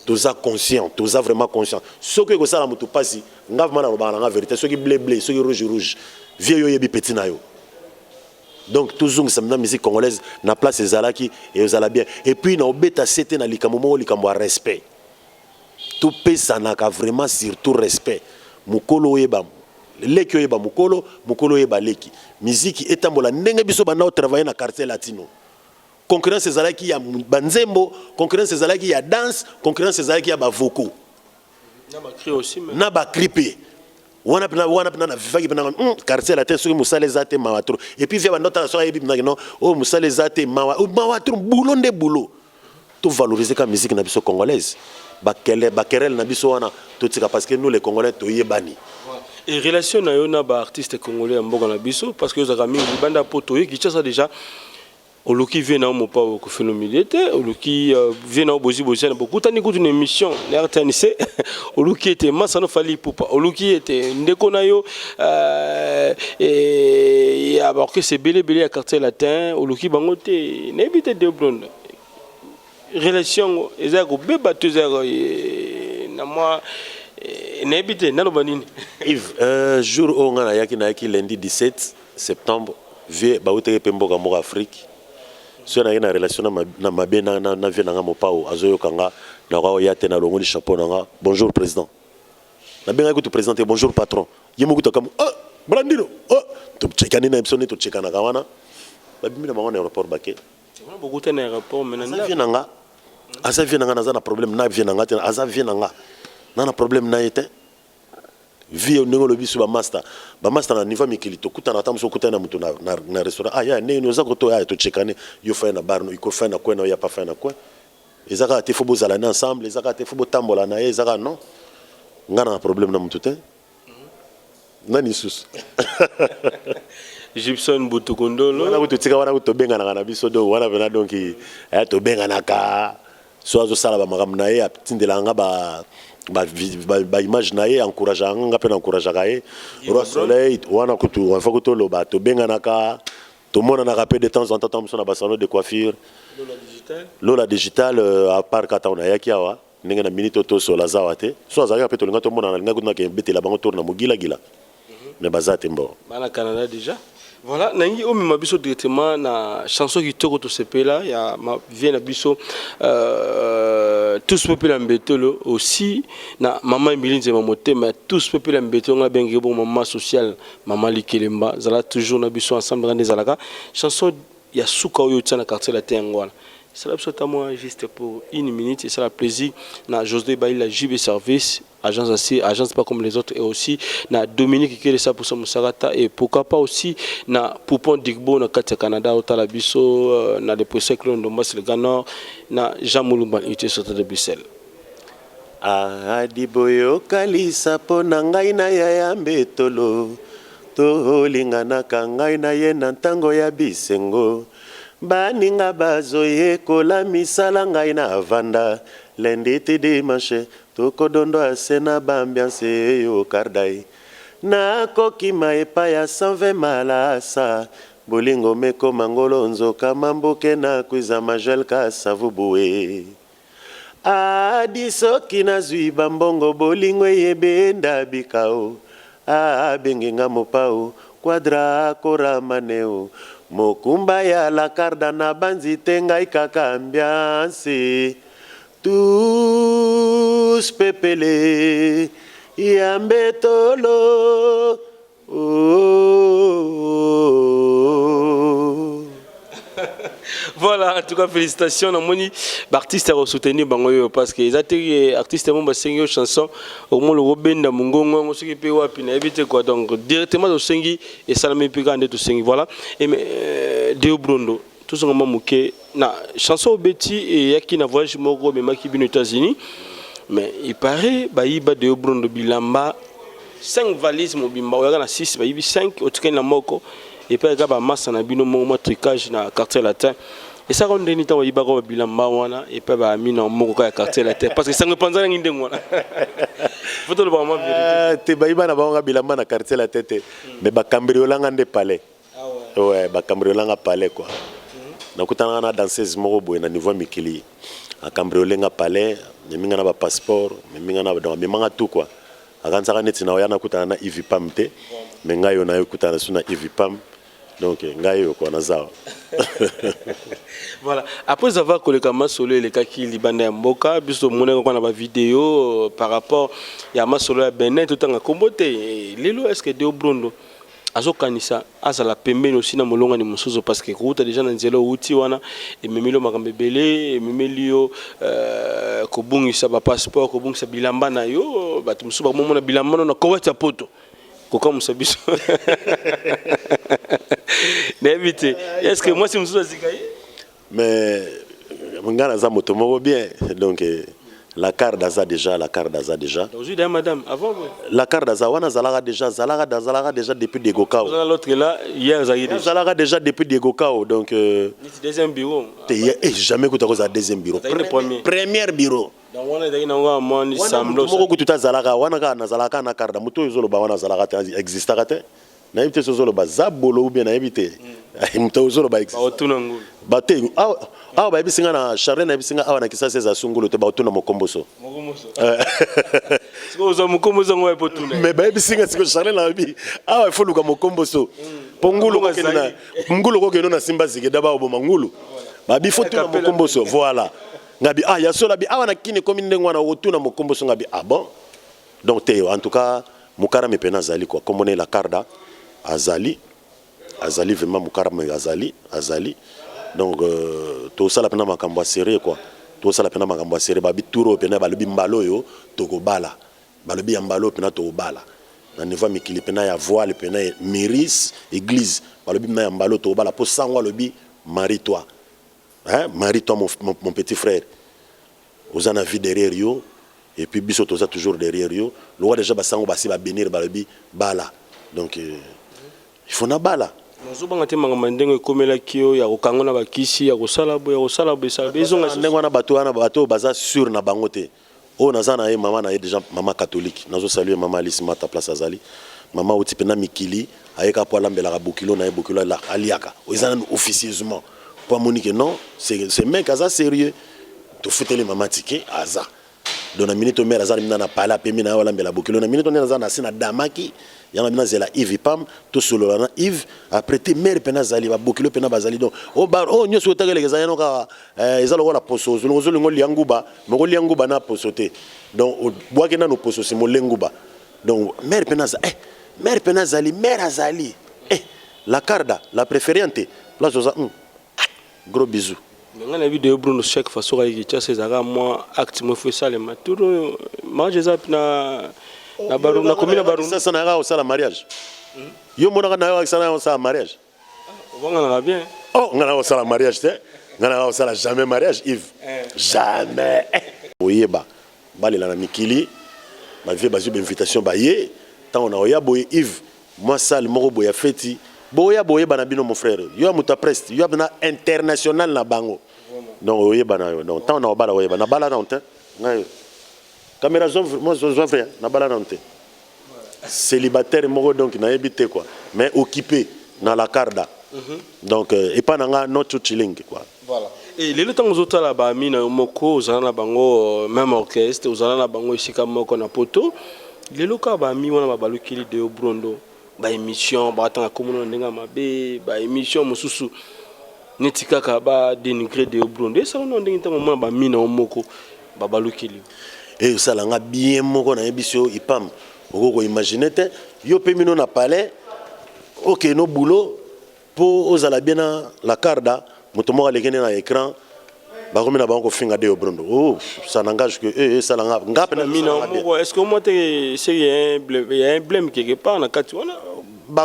toza conscient, toza vraiment conscient. Soki ekosala moto mpasi, nga vraiment nalobaka nanga vérité, soki bleu bleu, soki rouge rouge, vieux, yo oyebi petit na yo. Donc tozongisa na musique congolaise na place ezalaki, ezala bien. Et puis na obeta se te na likambo moko, likambo ya respect. Topesanaka vraiment, surtout respect. Mokolo oyeba leki, oyeba mokolo, mokolo oyeba leki. Miziki etambola ndenge biso banda otravaille na Quartier Latino. Concurrence ezalaki ya banzembo, concurrence ezalaki ya danse, concurrence ezalaki ya bavocaux. Na bacri aussi mais. Na bacri mpe wana mpena, wana mpena navivaki mpena Quartier Latin. Soki mosala eza te, mawa trop. Et puis via banda otala so ayebi mpena no oyo mosala eza te, mawa, mawa trop. Boulot nde boulot. Tovaloriser ka musique na biso congolaise, baquerelle na biso wana totika, parce que nous les Congolais toyebani. Et relation na yo na baartiste congolais ya mboka na biso, parce que ozalaka mingi libanda, po toye Kinshasa déjà, oluki vieux na yo Mopao Koffi Olomide te, oluki vieux na yo Bozi Boziana, bokutani kutu na émission na RTNC, oluki ete masano Fally Ipupa, oluki ete ndeko na yo ya baorchestre ebele ebele ya Quartier Latin, oluki bango te. Nayebi te, Deblon, relation yango eza ya kobeba to eza na mwa nayebi te naloba nini. Yves, jour oyo ngai nayaki lundi 17 septembre, vieux bautaki mpe mboka moko Afrique. Soki nayaki na relation na mabe na vieux na nga Mopao, azoyoka nga, nakoka oya te. Nalongoli chapeau na nga: "Bonjour président." Nabengaki kutu président te, "Bonjour patron." Ye moko kutu akamu: "Ah, Blandino." Oh, tocekani na biso nde tocekanaka wana. Babimi na bango na aéroport, bake. Bokuta na aéroport mais na Aza vieux na nga, aza vieux na nga. Naza na problème na vieux na nga te, aza vieux na nga, na problème na ye te. Vieux, ndenge olobi so, bamaster, bamaster na niveau ya mikili, tokutana ata mosu, okutani na moto na restaurant: "Ah ya, ndenge nini oza koto?" Aya, tochekane. Yo fai na bar, iko fai na coin na yo, ya pa fai na coin. Eza kaka te fo bozala na ensemble, eza kaka te fo botambola na ye, eza kaka non. Nga na problème na motu te. Nani lisusu? Gibson Butukundolo. Wana kutu tika wana kutu tobenganaka na biso donc wana pena donc eh, tobenganaka so azosala ba makambo na ye atindelaka nga ba ba, ba, ba image na ye encourageaka nga nga mpe na encourageaka ye. Roi Soleil wana kutu enfin kutu toloba tobenganaka tomonanaka mpe de temps en temps ntango mosusu na ba salon de coiffure. Lola Digital. Lola Digital euh, à part kata ntango nayaki awa ndenge na minute oyo tosola aza awa te so azalaki mpe tolinga tomonana nalinga kutu nakende betela bango tour na mogilagila mais baza te mbo Bana Canada déjà. Voilà, nangi omema biso directement na chanson kitoko tosepela ya ma vie na biso euh, tous pepela mbetolo aussi na mama Emilie Nzema motema tous pepela mbetolo nga bengi bon mama sociale mama Likelemba zala toujours na biso ensemble ngande zalaka chanson ya suka oyo tia na quartier latin yango wana esala biso ata mwa juste pour une minute esala plaisir na José Baila JB Service agence asi agence pas comme les autres et aussi na Dominique Kelesa pour Musakata et pourquoi pas aussi na Poupon Digbo na kati ya Canada otala biso euh, na le professeur Claude Ndombasi le Grand Nord na Jean Mulumba unité sortie de Bruxelles. Ahadi boyokalisa mpo na ngai na yaya Mbetolo Tolinganaka ngai na ye na ntango ya bisengo Baninga bazo yekola misala ngai na vanda Lundi ti dimanche tokodondo se na ba ambiance eyo Kardai Nakokima epai ya 120 malasa Bolingo mekoma ngolo nzoka mambuke na kwiza Majoel Kasavubu e Adi soki nazwi ba mbongo bolingo eye benda bika o Abengi nga mopao Quadra kora maneo Mokumba ya la carda nabanzi te ngai kaka ambiance Tous pepele ya mbetolo Oh. Voilà, en tout cas, félicitations. Namoni, artiste a soutenir bango yo parce que eza te artiste mo basengi yo chanson au moins le benda mungongo yango soki pe wapi na yebi te quoi. Donc directement tosengi esalami pe kaka nde tosengi. Voilà. Et mais euh, Deo Brondo, tozonga mwa moke na chanson obeti eyaki na voyage moko omemaki bino États-Unis. Mais il paraît bayiba Deo Brondo bilamba 5 valises mobimba oyaka na 6 bayibi 5 otikali na moko epai eka bamasa na bino moko mwa trucage na quartier latin esaka ndeni ntango bayibaka babilamba wana epai baami na moko kaka ya quartier latin parce que sango epanzanaki ndenge wana faut tolobaka mwa vérité eh, te bayiba na bango bilamba na quartier latin te mais bacambriolanga nde palais ah ouais bacambriolanga palais quoi nakutanaka na danseuse moko boye na niveau ya mikili acambriole nga palais meminga na bapasseport meminga na donc amemanga tout quoi Akanisaka neti nakoya nakutana na Ivy Pam te, mais ngai oyo naye kokutana lisusu na Ivy Pam, donc ngai oyo quoi naza awa. Voilà, après avoir koleka masolo elekaki libanda ya mboka, biso tomonaki kaka na ba video par rapport ya masolo ya Benin totanga kombo te. Lelo est-ce que Deo Brondo azokanisa azala pembeni aussi na molongani mosusu parce que kowuta deja na nzela owuti wana ememeli yo makambo ebele ememeli yo euh, kobungisa ba passeport kobungisa bilamba na yo bato mosusu bakomomona bilamba no na kowati ya poto kokamwisa biso nayebi te est ce que mwasi mosusu azika ye Mais nga naza moto moko bien donc eh, la carte aza déjà la carte aza déjà ozwi da madame avant boye la carte aza wana azalaka déjà azalaka azalaka déjà depuis Diego Kao ozala l'autre là hier azalaki déjà azalaka déjà depuis Diego Kao donc euh, neti deuxième bureau te ye eh, jamais kuta kozala deuxième bureau Azalaki na premier. première bureau donc wana ezalaki nango ya mwa samblo moko kutu te azalaka wana kaka nazalaka na carte moto oyo ozoloba wana azalaka te existaka te Nayebi te soki ozoloba zabolo ou bien nayebi te. Moto ozoloba existe. Baotuna ngulu. Ba te awa awa bayebisi nga na Charlene ayebisi nga awa na Kisasa eza su ngulu te baotuna mokomboso. Mokomboso. Sikoyo ozwa mokomboso yango wapi otuna. Mais bayebisi nga sikoyo Charlene alobi awa il faut luka mokomboso. Po ngulu okokende na ngulu okokende na simba zigeda ba oboma ngulu. Babi faut tuna mokomboso voilà. Ngabi ah ya solo abi awa na Kin ekomi ndenge wana okotuna mokomboso ngabi ah bon. Donc te en tout cas mukarame pena azali quoi kombo naye la carda azali azali vraiment mukarame azali azali donc euh, tosala pena makambo ya serieux quoi tosala pena makambo ya serieux babi tour oyo pena balobi mbala oyo tokobala balobi ya mbala oyo pena tokobala na niveau ya mikili pena ya voile pena miris église balobi pena ya mbala oyo tokobala po sango alobi marie toi hein marie toi mon, mon, mon petit frère oza na vie derrière yo et puis biso toza toujours derrière yo lokola dejà ba sango basi ba benir balobi bala Donc euh, il faut nabala. Ozobanga te makambo ya ndenge ekomelaki yo ya kokanga na bakisi ya kosala boye ya kosala boye esala boye ezonga ndenge wana? Bato wana, bato oyo baza sur na bango te. Oyo naza na ye, mama na ye déjà mama catholique. Nazosalue mama Alice Mata place azali. Mama auti mpenza mikili, ayeka mpo alambelaka bokilo na ye, bokilo aliaka. Oyo eza nanu officieusement mpo amoni ke non, ce mec aza sérieux. Tofuteli mama ticket, aza donc na minute mare aza na mina na pala apemi na ye, alambela bokilo. Na minute nde naza na se na damaki yango na bino, azela Yves Pam, tosolola na Yves après te. Mare mpena azali, babokilo mpena bazali. Donc oyo nyonso otakeleka eza yano kaka eza lokola poso. Ozolinga olia nguba, moko olia nguba na poso te. Donc obwaki nano poso, nsima olie nguba. Donc mare mpena aza, mare mpena azali, mare azali, la carda la préférente place oza, Gros bisous. Mais ngai nayebi Deo Bruno, chaque fois soki ayeki Kinshasa, ezalaka mwa acte moko esalema tour oyo mariage eza na baru na commune na baru. Sasa nayaka kosala mariage, yo monaka nayo akisala kosala mariage. Obonganaka bien. Oh, ngai nayaka kosala mariage te, ngai nayaka kosala jamais mariage, Yves, jamais. Oyeba balela na mikili, bavie bazwi bainvitation, baye ntango na oya boye, Yves, mwa salle moko boye ya feti, boya boyeba na bino. Mon frère, yo ya moto ya preste, yo ya na international na bango, donc oyeba na yo. Donc ntango na obala, oyeba nabala nano te. Ngai caméra zwa vrai, nabala nano te, célibataire moko. Donc nayebi te quoi, mais occupé na la carda. Donc epa na nga no chilling quoi. Voilà. Et lelo ntango ozotala baami na yo moko, ozala na bango même orchestre, ozala na bango esika moko na poto, lelo kaka baami wana babalukili Deo Brondo, baémission baatanga komona na ndenge ya mabe, baémission mosusu neti kaka badénigre Deo Brondo, esala na ndenge ntango omona bami na yo moko babalukili? E osalanga bien moko, nayebi so ipam okoki koimagine te. Yo mpe mino na palais, okende no boulot mpo ozala bien na la carda. Moto moko aleki nde na écran, bakomi na bango kofinga Deo Brondo. Oh, ça n'engage que eux. Esalanga nga mpe. Mina moko, est ce que omoi te c'est il y a un blème quelque part na kati wana?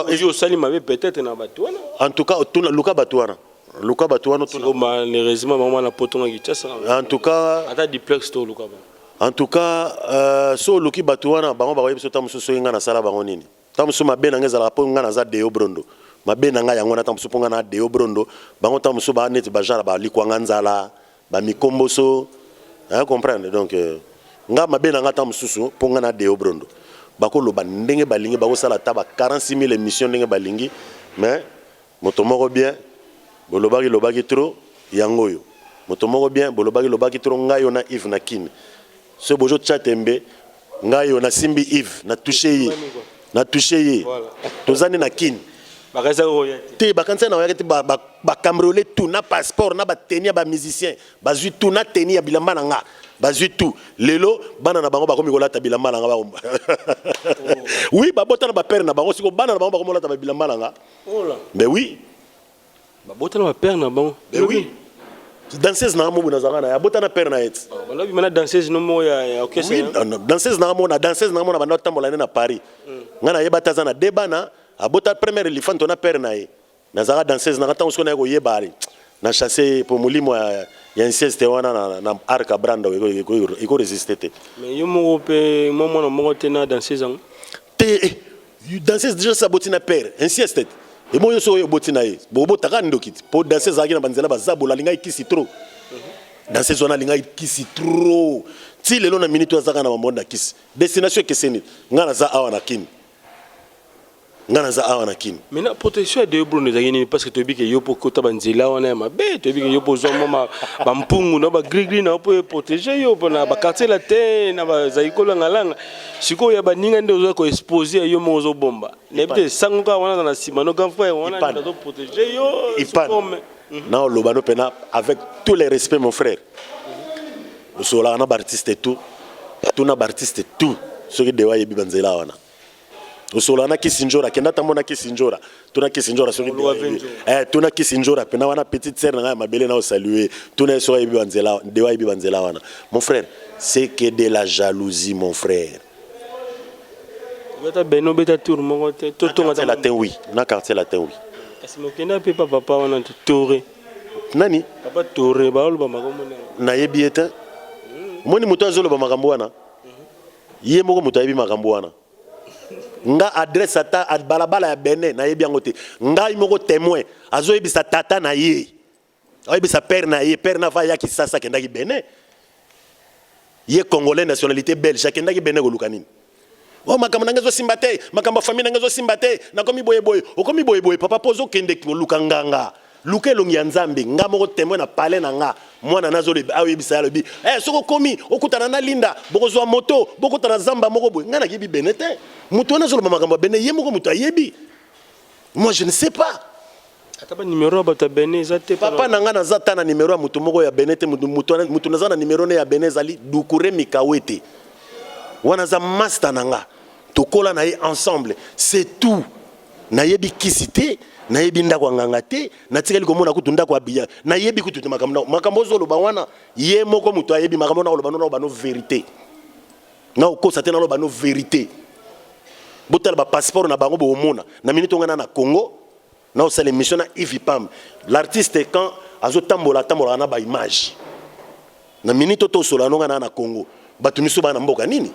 Oyo osali mabe peut-être na bato wana? En tout cas tuna, luka bato wana, luka bato wana. Malheureusement bango wana poto nga Kinshasa. En tout cas ata duplex to oluka bango. En tout cas so oluki bato wana, bango bakoyebi so ta mosusu soki nga nasala bango nini. Ta mosusu mabe na ngai ezalaka mpo ngai naza Deo Brondo. Mabe na ngai yango wana. Ta mosusu mpo ngai na Deo Brondo, bango ta mosusu baa neti bajara balikwanga nzala bamikomboso, comprendre. Donc nga mabe na ngai ta mosusu mpo ngai na Deo Brondo, bakoloba ndenge balingi, bakosala ata ba 46 000 émission ndenge balingi. Mais moto moko bien, bolobaki lobaki trop yango oyo. Moto moko bien, bolobaki lobaki trop. Ngai oyo na Yves na Kini, soki bozotya tembe, ngai oyo nasimbi Yves, na touche ye, na touche ye. Toza nde na Kini te. Bakanisa na oyaki te, bacambriole tout na passeport na bateni ya bamusicien, bazwi tout na teni ya bilamba na nga, bazwi tout. Lelo bana na bango bakomi kolata bilamba na nga. Oui, babota na bapere na bango, siko bana na bango bakomi kolata babilamba na nga. Mais oui. Babota na bapere na bango? Mais oui, danseuse na nga mobu nazalaka na ye, abota na père na ye ti. Balobi na danseuse no moko ya orchestre? Oui, danseuse na nga moko, na danseuse na nga moko na banda otambola nde na Paris. Nga nayeba te aza na de bana, abota première lifanto na père na ye. Nazalaka danseuse na nga. Ntango sikoyo naye koyeba, na chasse ye po molimo ya inceste wana na arc branda ekoresiste te. Mais yo moko mpe mwa mwana moko te na danseuse yango? Te, danseuse déjà sa aboti na père, inceste te. Emo nyonso oyo oboti na ye, bobotaka ndoki te. Po danseuse azalaki na banzela bazabola, alingaki kisi trop. Danseuse wana alingaki kisi trop. Ti lelo na minute oyo azaka na bambonda kisi. Destination ekeseni. Ngai naza awa na Kini, ngai naza awa na Kini. Maintenant, protection ya Deo Bruno ezalaki nini? Parce que toyebi ke yo mpo okota banzela wana ya mabe, toyebi ke yo mpo ozwa mwa bampungu na bagrigri na yo mpo eprotege yo mpona baquartier latin na bazali kolangalanga. Sikoyo ya baninga nde oza koexpose, ya yo moko ozobomba. Nayebi te, sango kaka wana na nsima no grand frère wana nde azoprotege yo? Ipan na oloba no mpena avec tous les respects, mon frère, osololaka na baartiste tout, tuna baartiste tout soki Deo ayebi banzela wana. Osola na Kisi Njora, kenda tambo na Kisi Njora, tuna Kisi Njora soki, tuna Kisi Njora pena wana, petite sœur na ngai ya mabele na osalue, tuna ye soki ayebi banzela, Deo ayebi banzela wana. Mon frère, c'est que de la jalousie, mon frère. Obeta beno, obeta tour moko te to tonga? Quartier latin, oui, na quartier latin, oui. Kasi mokenda mpe pa papa wana te, Tore? Nani? Papa Tore, baoloba makambo. Nayebi ye te. Omoni moto azoloba makambo wana, ye moko moto ayebi makambo wana. Nga adresse ata balabala ya Benin nayebi yango te. Ngai moko témoin azoyebisa tata na ye, ayebisa père na ye, père na va ya Kisasa, akendaki Benin. Ye Congolais, nationalité belge, akendaki Benin koluka nini? O makambo na ngai ezosimba te, makambo ya famille na ngai ezosimba te, nakomi boyeboye. Okomi boyeboye, papa, mpo ozokende koluka nganga. Luka elongi ya Nzambe. Nga moko témoin, na palais na nga, mwana nazoloba, aoyebisa ye, alobi eh, soki okomi okutana na Linda, bokozwa moto, bokutana zamba moko boye. Ngai nayebi Benin te. Moto wana azoloba makambo ya Benin, ye moko moto ayebi, moi je ne sais pas. Ata banimero ya bato ya Benin eza te? Papa na ngai, naza ta na nimero ya moto moko ya Benin te. Moto naza na nimero ne ya Benin ezali Dukure Mikawete. Wana aza master na nga, tokola na ye ensemble, c'est tout. Nayebi kisi te, nayebi ndako ya nganga te, natikali komona kutu ndako ya biya, nayebi kutu te. Makambo makambo ozoloba wana, ye moko moto ayebi makambo. Nakoloba no, nakoloba no vérité, nakokosa te, naloba no vérité. Botala bapasseport na bango, bokomona. Na minute ongana na Congo, naosala émission na Yves Pam. L'artiste, quand azotambola, atambolaka na baimage. Na minute oyo tosola nonga na Congo, bato miso baa na mboka nini?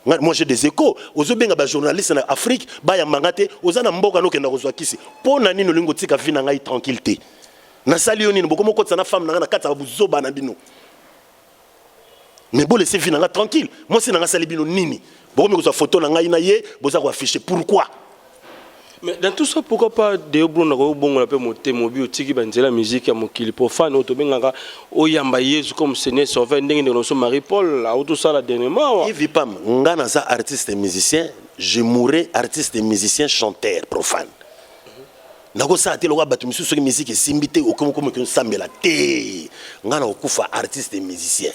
Moi, j'ai des échos. Ozobenga bajournaliste na Afrique, bayambanga te. Oza na mboka, nokenda kozwa kisi mpo na nini? Olingi otika vie na ngai tranquille te? Nasali yo nini? Bokomi okotisa na femme na ngai na kati ya buzoba na bino. Mais bolese vie na ngai tranquille. Mwasi na ngai asali bino nini? Bokomi kozwa photo na ngai na ye, boza koaffiche, pourquoi? Mais dans tout ça, pourquoi pas Deo Bruno kobongola mpe motema, obi otiki banzela musique ya mokili profane oyo tobengaka, oyamba Yesu comme Seigneur Sauveur, ndenge ndeko na biso Marie Paul autosala dernièrement? Yves Pam, nga naza artiste et musicien, je mourrai artiste et musicien chanteur profane. Nakosala te lokola bato misusu, soki musique esimbi te, okomi okomi osambela te. Nga nakokufa artiste et musicien.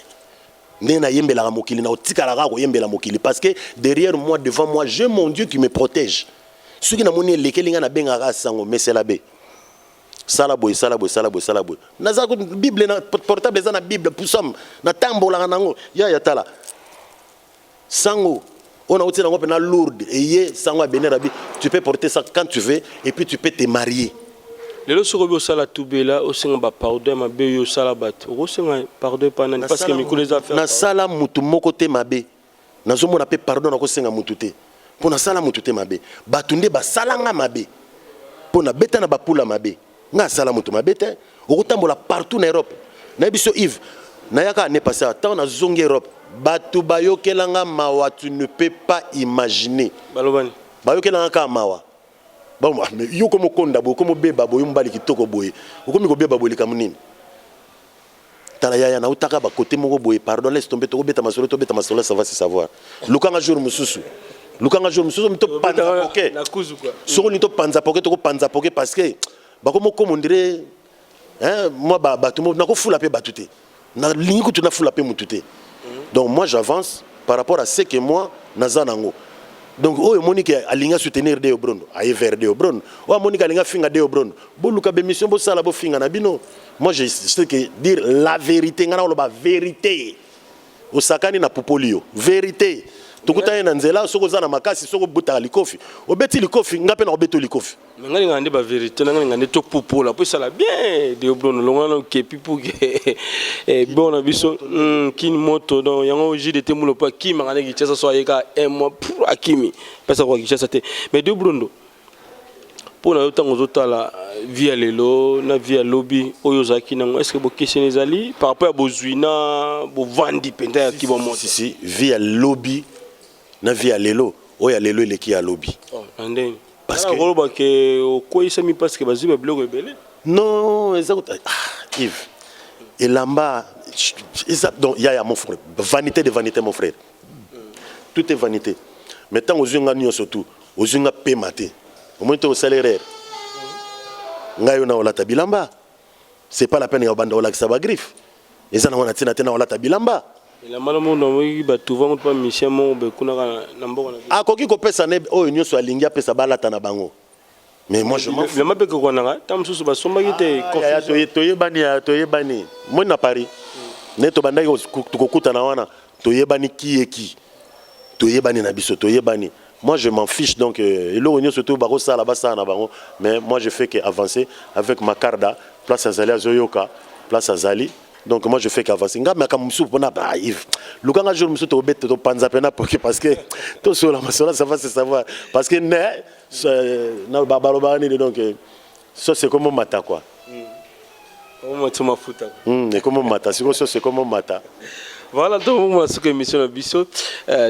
Ndenge nayembelaka mokili, na otikala kaka koyembela mokili, parce que derrière moi, devant moi, j'ai mon Dieu qui me protège. Soki namoni elekeli ngai, nabengaka sango mesela be, sala boye, sala boye, sala boye, sala boye. Naza Bible na portable, eza na Bible pusam, natambolaka nango. Ya ya tala sango oyo nauti nango mpena lourde eye, sango ya Benin rabi, tu peux porter ça quand tu veux et puis tu peux te marier. Lelo soki obi osala tubela, osenga bapardon ya mabe oyo osala bato, okosenga pardon epa nani? Parce que mikolo eza affaire. Nasala mutu moko te mabe, nazomona mpe pardon nakosenga mutu te, mpo nasala mutu te mabe. Bato nde basalanga mabe, mpo nabeta na bapula mabe. Nga asala mutu mabe te. Okotambola partout na Europe, nayebi so Yves, nayaka année passée, ntango nazongi Europe, bato bayokelanga mawa, tu ne peux pas imaginer. Balobani? Bayokelanga kaka mawa. Bon, mais yo komi okonda boye, okomi obeba boye, mobali kitoko boye, okomi kobeba boye, likambo nini? Tala yaya, nautaka bakote moko boye, pardon, laisse tomber, tokobeta masolo, tobeta masolo, ça va se savoir. Lukanga jour mosusu, lukanga jour mosusu, topanza poke. Soki olingi topanza poke, tokopanza poke, parce que bakomi okoma ondire mwa bato. Nakofula mpe bato te, nalingi kutu nafula mpe mutu te. Donc moi, j'avance par rapport à ce que moi naza nango. Donc oyo omoni ke alingi asoutenir Deo Brondo, aye vers Deo Brondo. Oyo amoni ke alingi afinga Deo Brondo, boluka bémission, bosala, bofinga na bino. Moi, je sais que dire la vérité, ngai nakoloba vérité. Osakani na pupoli yo, vérité. Tokutani na nzela, soki oza na makasi, soki obutaka likofi, obeti likofi, nga mpe na kobeta likofi. Mais ngai ningaka nde bavérité na ngai, ninga nde topupola mpo esala bien. Deo Brondo, longola na okepi puke bon na biso kini moto. Donc yango JDT mulo mpo akimaka nde Kinshasa, so ayeka un mois pour akimi mpesa koka Kinshasa te. Mais Deo Brondo, mpo na yo, ntango ozotala vie ya lelo na vie ya lobi oyo ozalaki nango, est ce que bokeseni ezali par rapport ya bozwi na bovandi mpenza ya kiba moto? Si, si, vie ya lobi na vie ya lelo, oyo ya lelo eleki ya lobi. Na ndenge parce que koloba ke okweyisami parce que bazwi babiloko ebele? Non, eza, ah, Yves, elamba eza. Donc yaya, mon frère, vanité de vanité, mon frère, tout est vanité. Mais ntango ozwi nga nyonso tu, ozwi nga pema te, omoni te, osala erreur. Ngai oyo na olata bilamba, c'est pas la peine ya obanda olakisa bagriffe, eza nango na ntina te na olata bilamba. Elamba na mondo amoki bato vango mpa mission moko boye kuna kaka na mboka na biso. Akoki kopesa ne oyo nyonso alingi apesa, balata na bango, mais moi, je m'en fous. Bilamba mpe kokwanaka, ntango mosusu basombaki te. Yaya, toyebani ya, toyebani moi na Paris nde tobandaki kokutana wana, toyebani kieki, toyebani na biso, toyebani. Moi, je m'en fiche. Donc eloko nyonso to bakosala, basala na bango, mais moi, je fais que avancer avec makarda. Place azali, azoyoka place azali. Donc moi je fais qu'avancer. Nga makambo mosusu mpona ba Yves. Luka nga jour mosusu tobeta topanza pena poke parce que tosola masola ça va se savoir parce que ne na balobaka nini donc sauce ekomi omata quoi. Omati mafuta. Ekomi omata sikoyo sauce ekomi omata. Voilà, tokomona suka émission na biso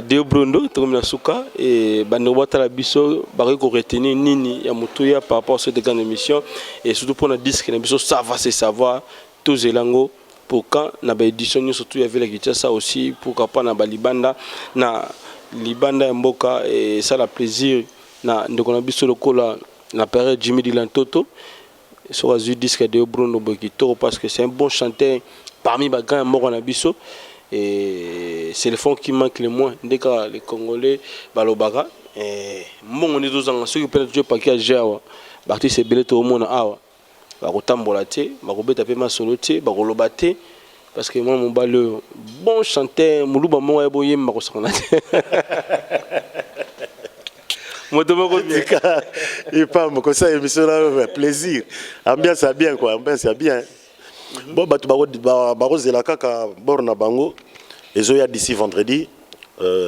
Deo Brondo, tokomi na suka e bandeko batala biso bakoki koretenir nini ya motuya par rapport à cette grande émission et surtout mpona disque na biso ça va se savoir tozela yango pour quand na baédition nyonso tu ya ville ya Kinshasa aussi, pourquoi pas na balibanda na libanda ya mboka. Esala plaisir na ndeko na biso lokola na période Jimmy Dilantoto soki azwi disque ya Deo Brondo boye kitoko parce que c'est un bon chanteur parmi bagrand ya mboka na biso et c'est le fond qui manque le moins nde kaka les Congolais balobaka mbongo nde tozanga. Soki mpena tozwi paki ya je awa, baartiste ebele toomona awa bakotambola te, bakobeta mpe masolo te, bakoloba te parce que mwana mobali oyo bon chanteur moluba moko ya boyemba kosangana te moto moko bien. Ipam kosala émission na plaisir, ambiance ya bien quoi, ambiance ya bien. Bon, bato bakozela kaka bord na bango ezoya d'ici vendredi.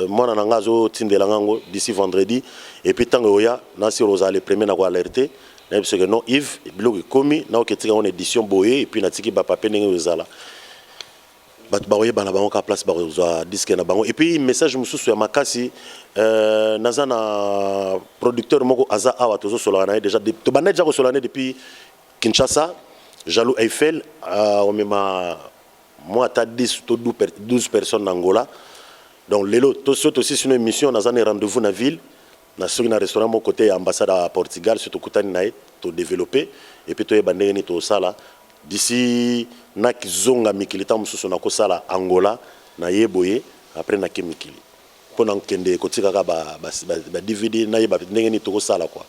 Mwana na nga azotindela nga yango d'ici vendredi et puis ntango oya nasir ozala le premier na koalerte. Nayebi soki non Yves biloko ekomi naoki etika yango na édition boye et puis natiki bapapier ndenge oyo ezala bato bakoyeba na bango ka place bakozwa disque na bango. Et puis message mosusu ya makasi, naza na producteur moko aza awa, tozosolaka na ye déjà, tobanda déjà kosolola na ye depuis Kinshasa, Jaloux Eiffel. Omema mwa ata 10 to 12 personnes na Angola. Donc lelo so tosisi no émission, naza na rendez-vous na ville na soki na restaurant moko côté ya ambassade ya Portugal. So tokutani na ye, todéveloppe et puis toyeba ndenge nini tosala d'ici nakizonga mikili. Ntango mosusu nakosala Angola na ye boye, après nake mikili mpo na nkende kotikaka ba DVD, nayeba ndenge nini tokosala quoi.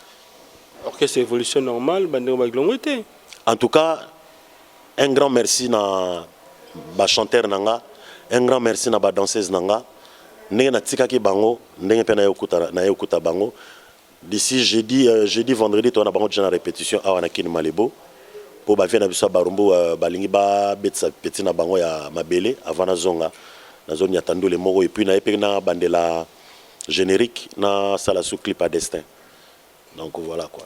Orchestre évolution normale, bandeko bakilongo te. En tout cas, un grand merci na bachanteur na nga, un grand merci na badanseuse na nga. Ndenge natikaki bango, ndenge mpe naye okuta bango d'ici jeudi, jeudi vendredi toza na bango déjà na répétition awa na Kini Malebo mpo bavie na biso ya Barumbu balingi babetisa peti na bango ya mabele avant nazonga. Nazoniata ndule moko et puis naye mpe na bandela générique, nasala su clip à destin. Donc voilà quoi.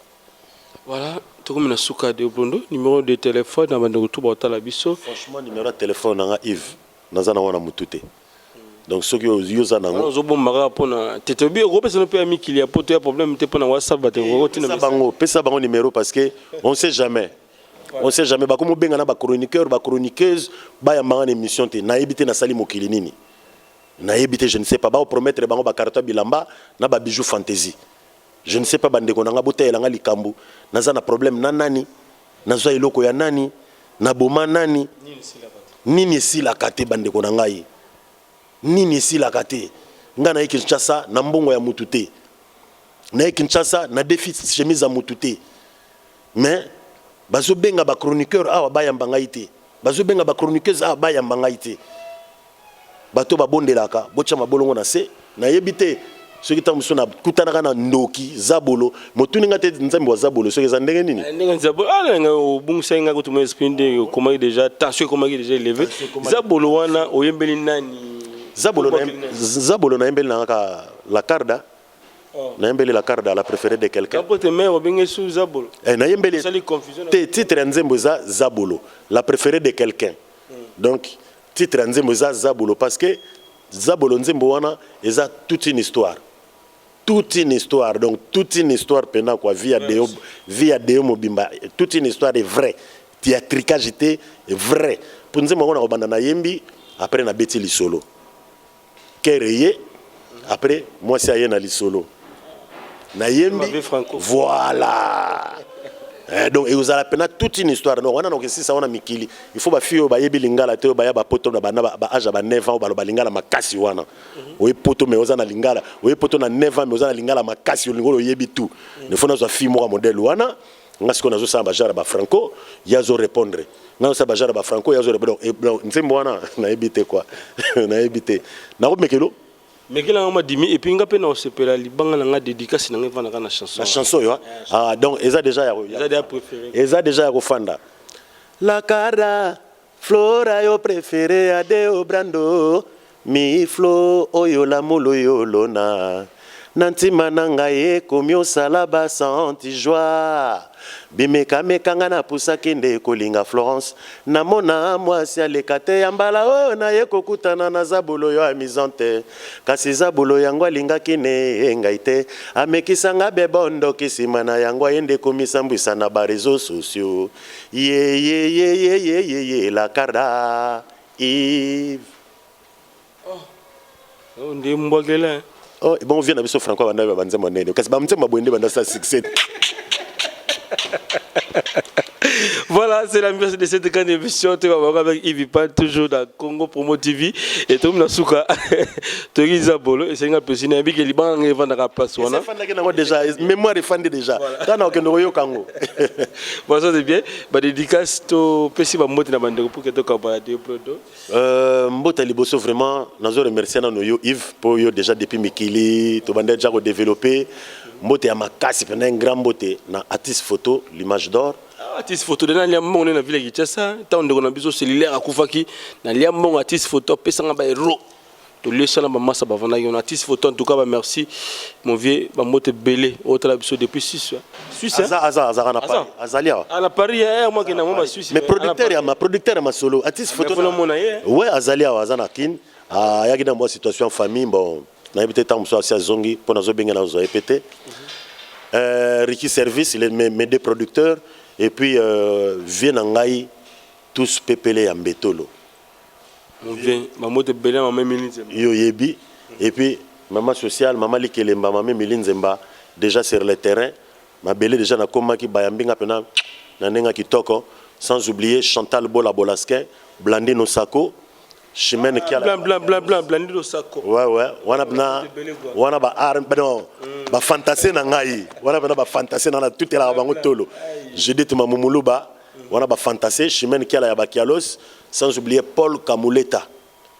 Voilà, tokomi na suka. De Brondo, numéro de téléphone na bandeko tu baotala biso. Franchement, numéro ya téléphone nanga Yves, naza nango na mutu te. Donc soki yo oza nango. Ozobomba kaka mpona te tobi okopesa mpe ya mikili ya poto ya problème te mpona WhatsApp bato kotina. Bango pesa bango numéro parce que on sait jamais, on sait jamais. Bakomi obenga na bachroniqueur, bachroniqueuse, bayambanga na émission te. Nayebi te nasali mokili nini, nayebi te, je ne sais pas. Baopromettre bango bacarton ya bilamba na babijou fantaisie, je ne sais pas. Bandeko na nga, boteyelanga likambo. Naza na problème na nani? Nazwa eloko ya nani? Naboma nani? Nini esilaka te? Bandeko na ngai, nini esilaka te? Ngai naye Kinshasa na mbongo ya mutu te, naye Kinshasa na defi chemise ya mutu te, mais bazobenga bachroniqueur awa bayamba ngai te, bazobenga bachroniqueuse awa bayamba ngai te. Bato babondelaka botya mabolongo na se. Nayebi te soki ntango mosusu nakutanaka na ndoki zabolo motuni nga te. Nzambe wa zabolo soki eza ndenge nini? Ndenge zabolo ala obungisaki nga kutu mo esprit nde okomaki déjà, tension ekomaki déjà élevé. Zabolo wana oyembeli nani? Zabolo nayembeli na kaka la Carda. Nayembeli la Carda, la préférée de quelqu'un. Kapote mare obenge su zabolo. Eh, nayembeli te. Titre ya nzembo eza Zabolo, la préférée de quelqu'un. Donc titre ya nzembo eza Zabolo parce que Zabolo, nzembo wana eza toute une histoire, toute une histoire, donc toute une histoire pena quoi. Vie ya Deo, vie ya Deo mobimba, toute une histoire est vrai, ya tricage te, vrai. Mpo nzembo yango nakobanda nayembi, après nabeti lisolo kere ye, après mwasi aye na lisolo nayembi, voilà. Donc ekozala mpena toute une histoire. Donc wana nakosisa wana mikili, il faut bafille oyo bayebi lingala te, oyo baya bapoto na bana baage ya ba 9 ans, oyo baloba lingala makasi wana. Oye poto mais oza na lingala, oye poto na 9 ans mais oza na lingala makasi, olingi oyo oyebi tout. Il faut nazwa fille moko ya modèle wana. Nga sikoyo nazosala bagenre ya bafranco, ye azorépondre. Nga nazosala bagenre ya bafranco, ye azorépondre. Donc nzembo wana nayebi te quoi, nayebi te, nakomekelo. Mekelanga madimi et puis nga mpe na osepela libanga na nga, dédicace na nga evandaka na chanson. Na chanson oyo. Ah, donc eza déjà ya eza déjà préféré. Eza déjà ya kofanda. La Cara. Flora yo prefere ya Deo Brando Mi Flo oyo lamulu yo lona Na ntima na ngai ekomi osala ba senti joie Bimeka meka nga na pusa kende kolinga Florence Na mona mwasi aleka te ya mbala oyo naye kokutana na zabolo yo amusante Kasi zabolo yango alingaki ne ngai te Amekisa nga bebo ndoki sima na yango aye nde komisambwisa na ba reseaux sociaux Yeyeyeyeyeye la carda Yves. Oh, nde mbwakela hein. Oh, bon vieux na biso Franco banda ba nzembo nene kasi ba nzembo boye nde banda sa succès. Voilà, c'est l'ambiance de cette grande émission. Tu vas voir avec Yves Pan, toujours dans Congo Promo TV. Et tout le monde souka. Tu es Zabolo et c'est un peu siné. Bien que Liban est vendu à la place. Déjà, mémoire est fendue déjà. T'as aucun royo kango. Voilà, c'est bien. Ba dédicace to pesi ba mbote na bandeko pour que to kabala de prodo. Euh, mbote liboso vraiment nazo remercier nano yo Yves po yo déjà depuis mikili to banda déjà ko développer mbote ya makasi pena un grand mbote na artiste photo l'image d'or. Ah, artiste photo de nalia mbongo na ville ya Kinshasa ntango ndeko na biso cellulaire akufaki nalia mbongo artiste photo apesanga ba euro tolesana bamasa bavandaki wana artiste photo en tout cas ba merci mon vieux bambote ebele otala biso depuis suisse suisse aza aza azaka na Paris azali awa ah, na Paris eh moi ke na mwa Suisse mais producteur ya ma producteur ya masolo artiste photo na mona ye ouais azali awa aza na Kin ayaki na mwa situation famille bon nayebi te ntango mosusu asi azongi mpo nazobenga nazwa ye mpe te euh, Ricky Service les, mes, mes deux producteurs et puis euh, vieux na ngai tous pepele ya mbetolo Mon vieux, maman te belle maman Emily Nzemba. Yo yebi et puis maman sociale, maman Likelemba, maman Emily Nzemba déjà sur le terrain. Mabele déjà na komaki bayambi nga pena na ndenge kitoko sans oublier Chantal Bola Bolasquin, Blandine Osako, Chimène ah, Kiala. Blanc blanc blanc blanc Blandine Osako. Ouais ouais, wana na wana ba art non ba fantasé na ngai. Wana na ba fantasé na tout la bango tolo. Judith Mamumuluba, wana ba fantasé Chimène Kiala ya ba Kialos. Sans oublier Paul Kamuleta,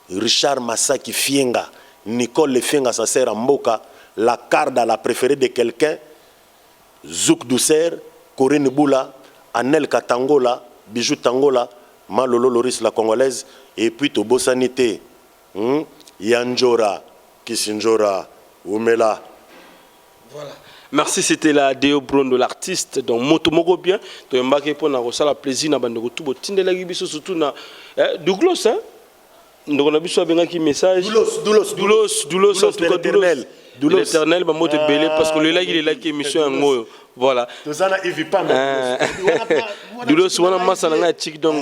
Richard Masaki Fienga, Nicole Le Fienga sa sœur Mboka, la Carda la préférée de quelqu'un, Zouk Doucer, Corinne Boula, Anel Katangola, Bijou Tangola, Malolo Loris la Congolaise, et puis tobosani te, hmm? Yanjora, Kisinjora, Umela. Voilà. Merci, c'était la Deo Brondo, l'artiste. Donc, moto moko bien. Toyembaki pour na kosala plaisir na bandeko tout botindelaki biso surtout na eh, Douglas hein. Ndeko na biso abengaki message. Doulos, Doulos, Doulos, Doulos, en tout cas Doulos. Doulos. L'éternel ba moto belé parce que le laki le laki émission yango oyo. Voilà. Tozana Yves Pamba. Doulos wana masa na ngai chik donc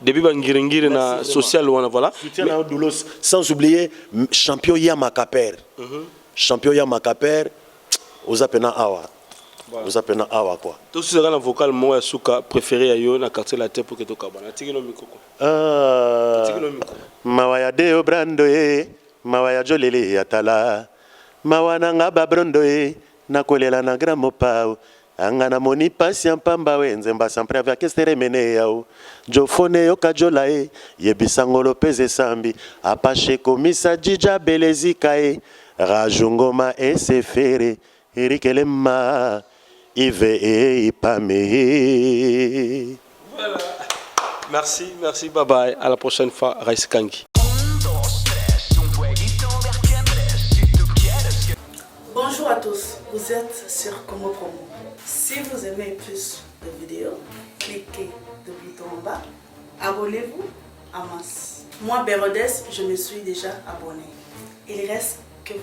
depuis ba ngiringiri na social wana voilà. Soutien na Doulos sans oublier champion Yama Kaper. Mm -hmm. Champion ya makaper oza pena awa oza pena awa quoi. Tosisaka na vocal moko ya suka préféré ya yo na quartier latin pour que tokabwana. Atiki no micro quoi. Ah, mawa ya Deo Brando e mawa ya Jolele ya tala mawa na nga ba Brando e nakolela na grand mopao anga namoni pasi ya mpamba we nzemba sempre avec estere mene yao jofone yoka jola e yebisa ngolo peze sambi apashe komisa jija belezika e rajungoma esefere erikelema ive e ipame. Voilà. Merci, merci, bye bye. À la prochaine fois, Raïs Kangi. Bonjour à tous, vous êtes sur Congo Promo. Si vous aimez plus de vidéos, cliquez le bouton en bas, abonnez-vous à masse. Moi, Bérodès, je me suis déjà abonné. Il reste que vous.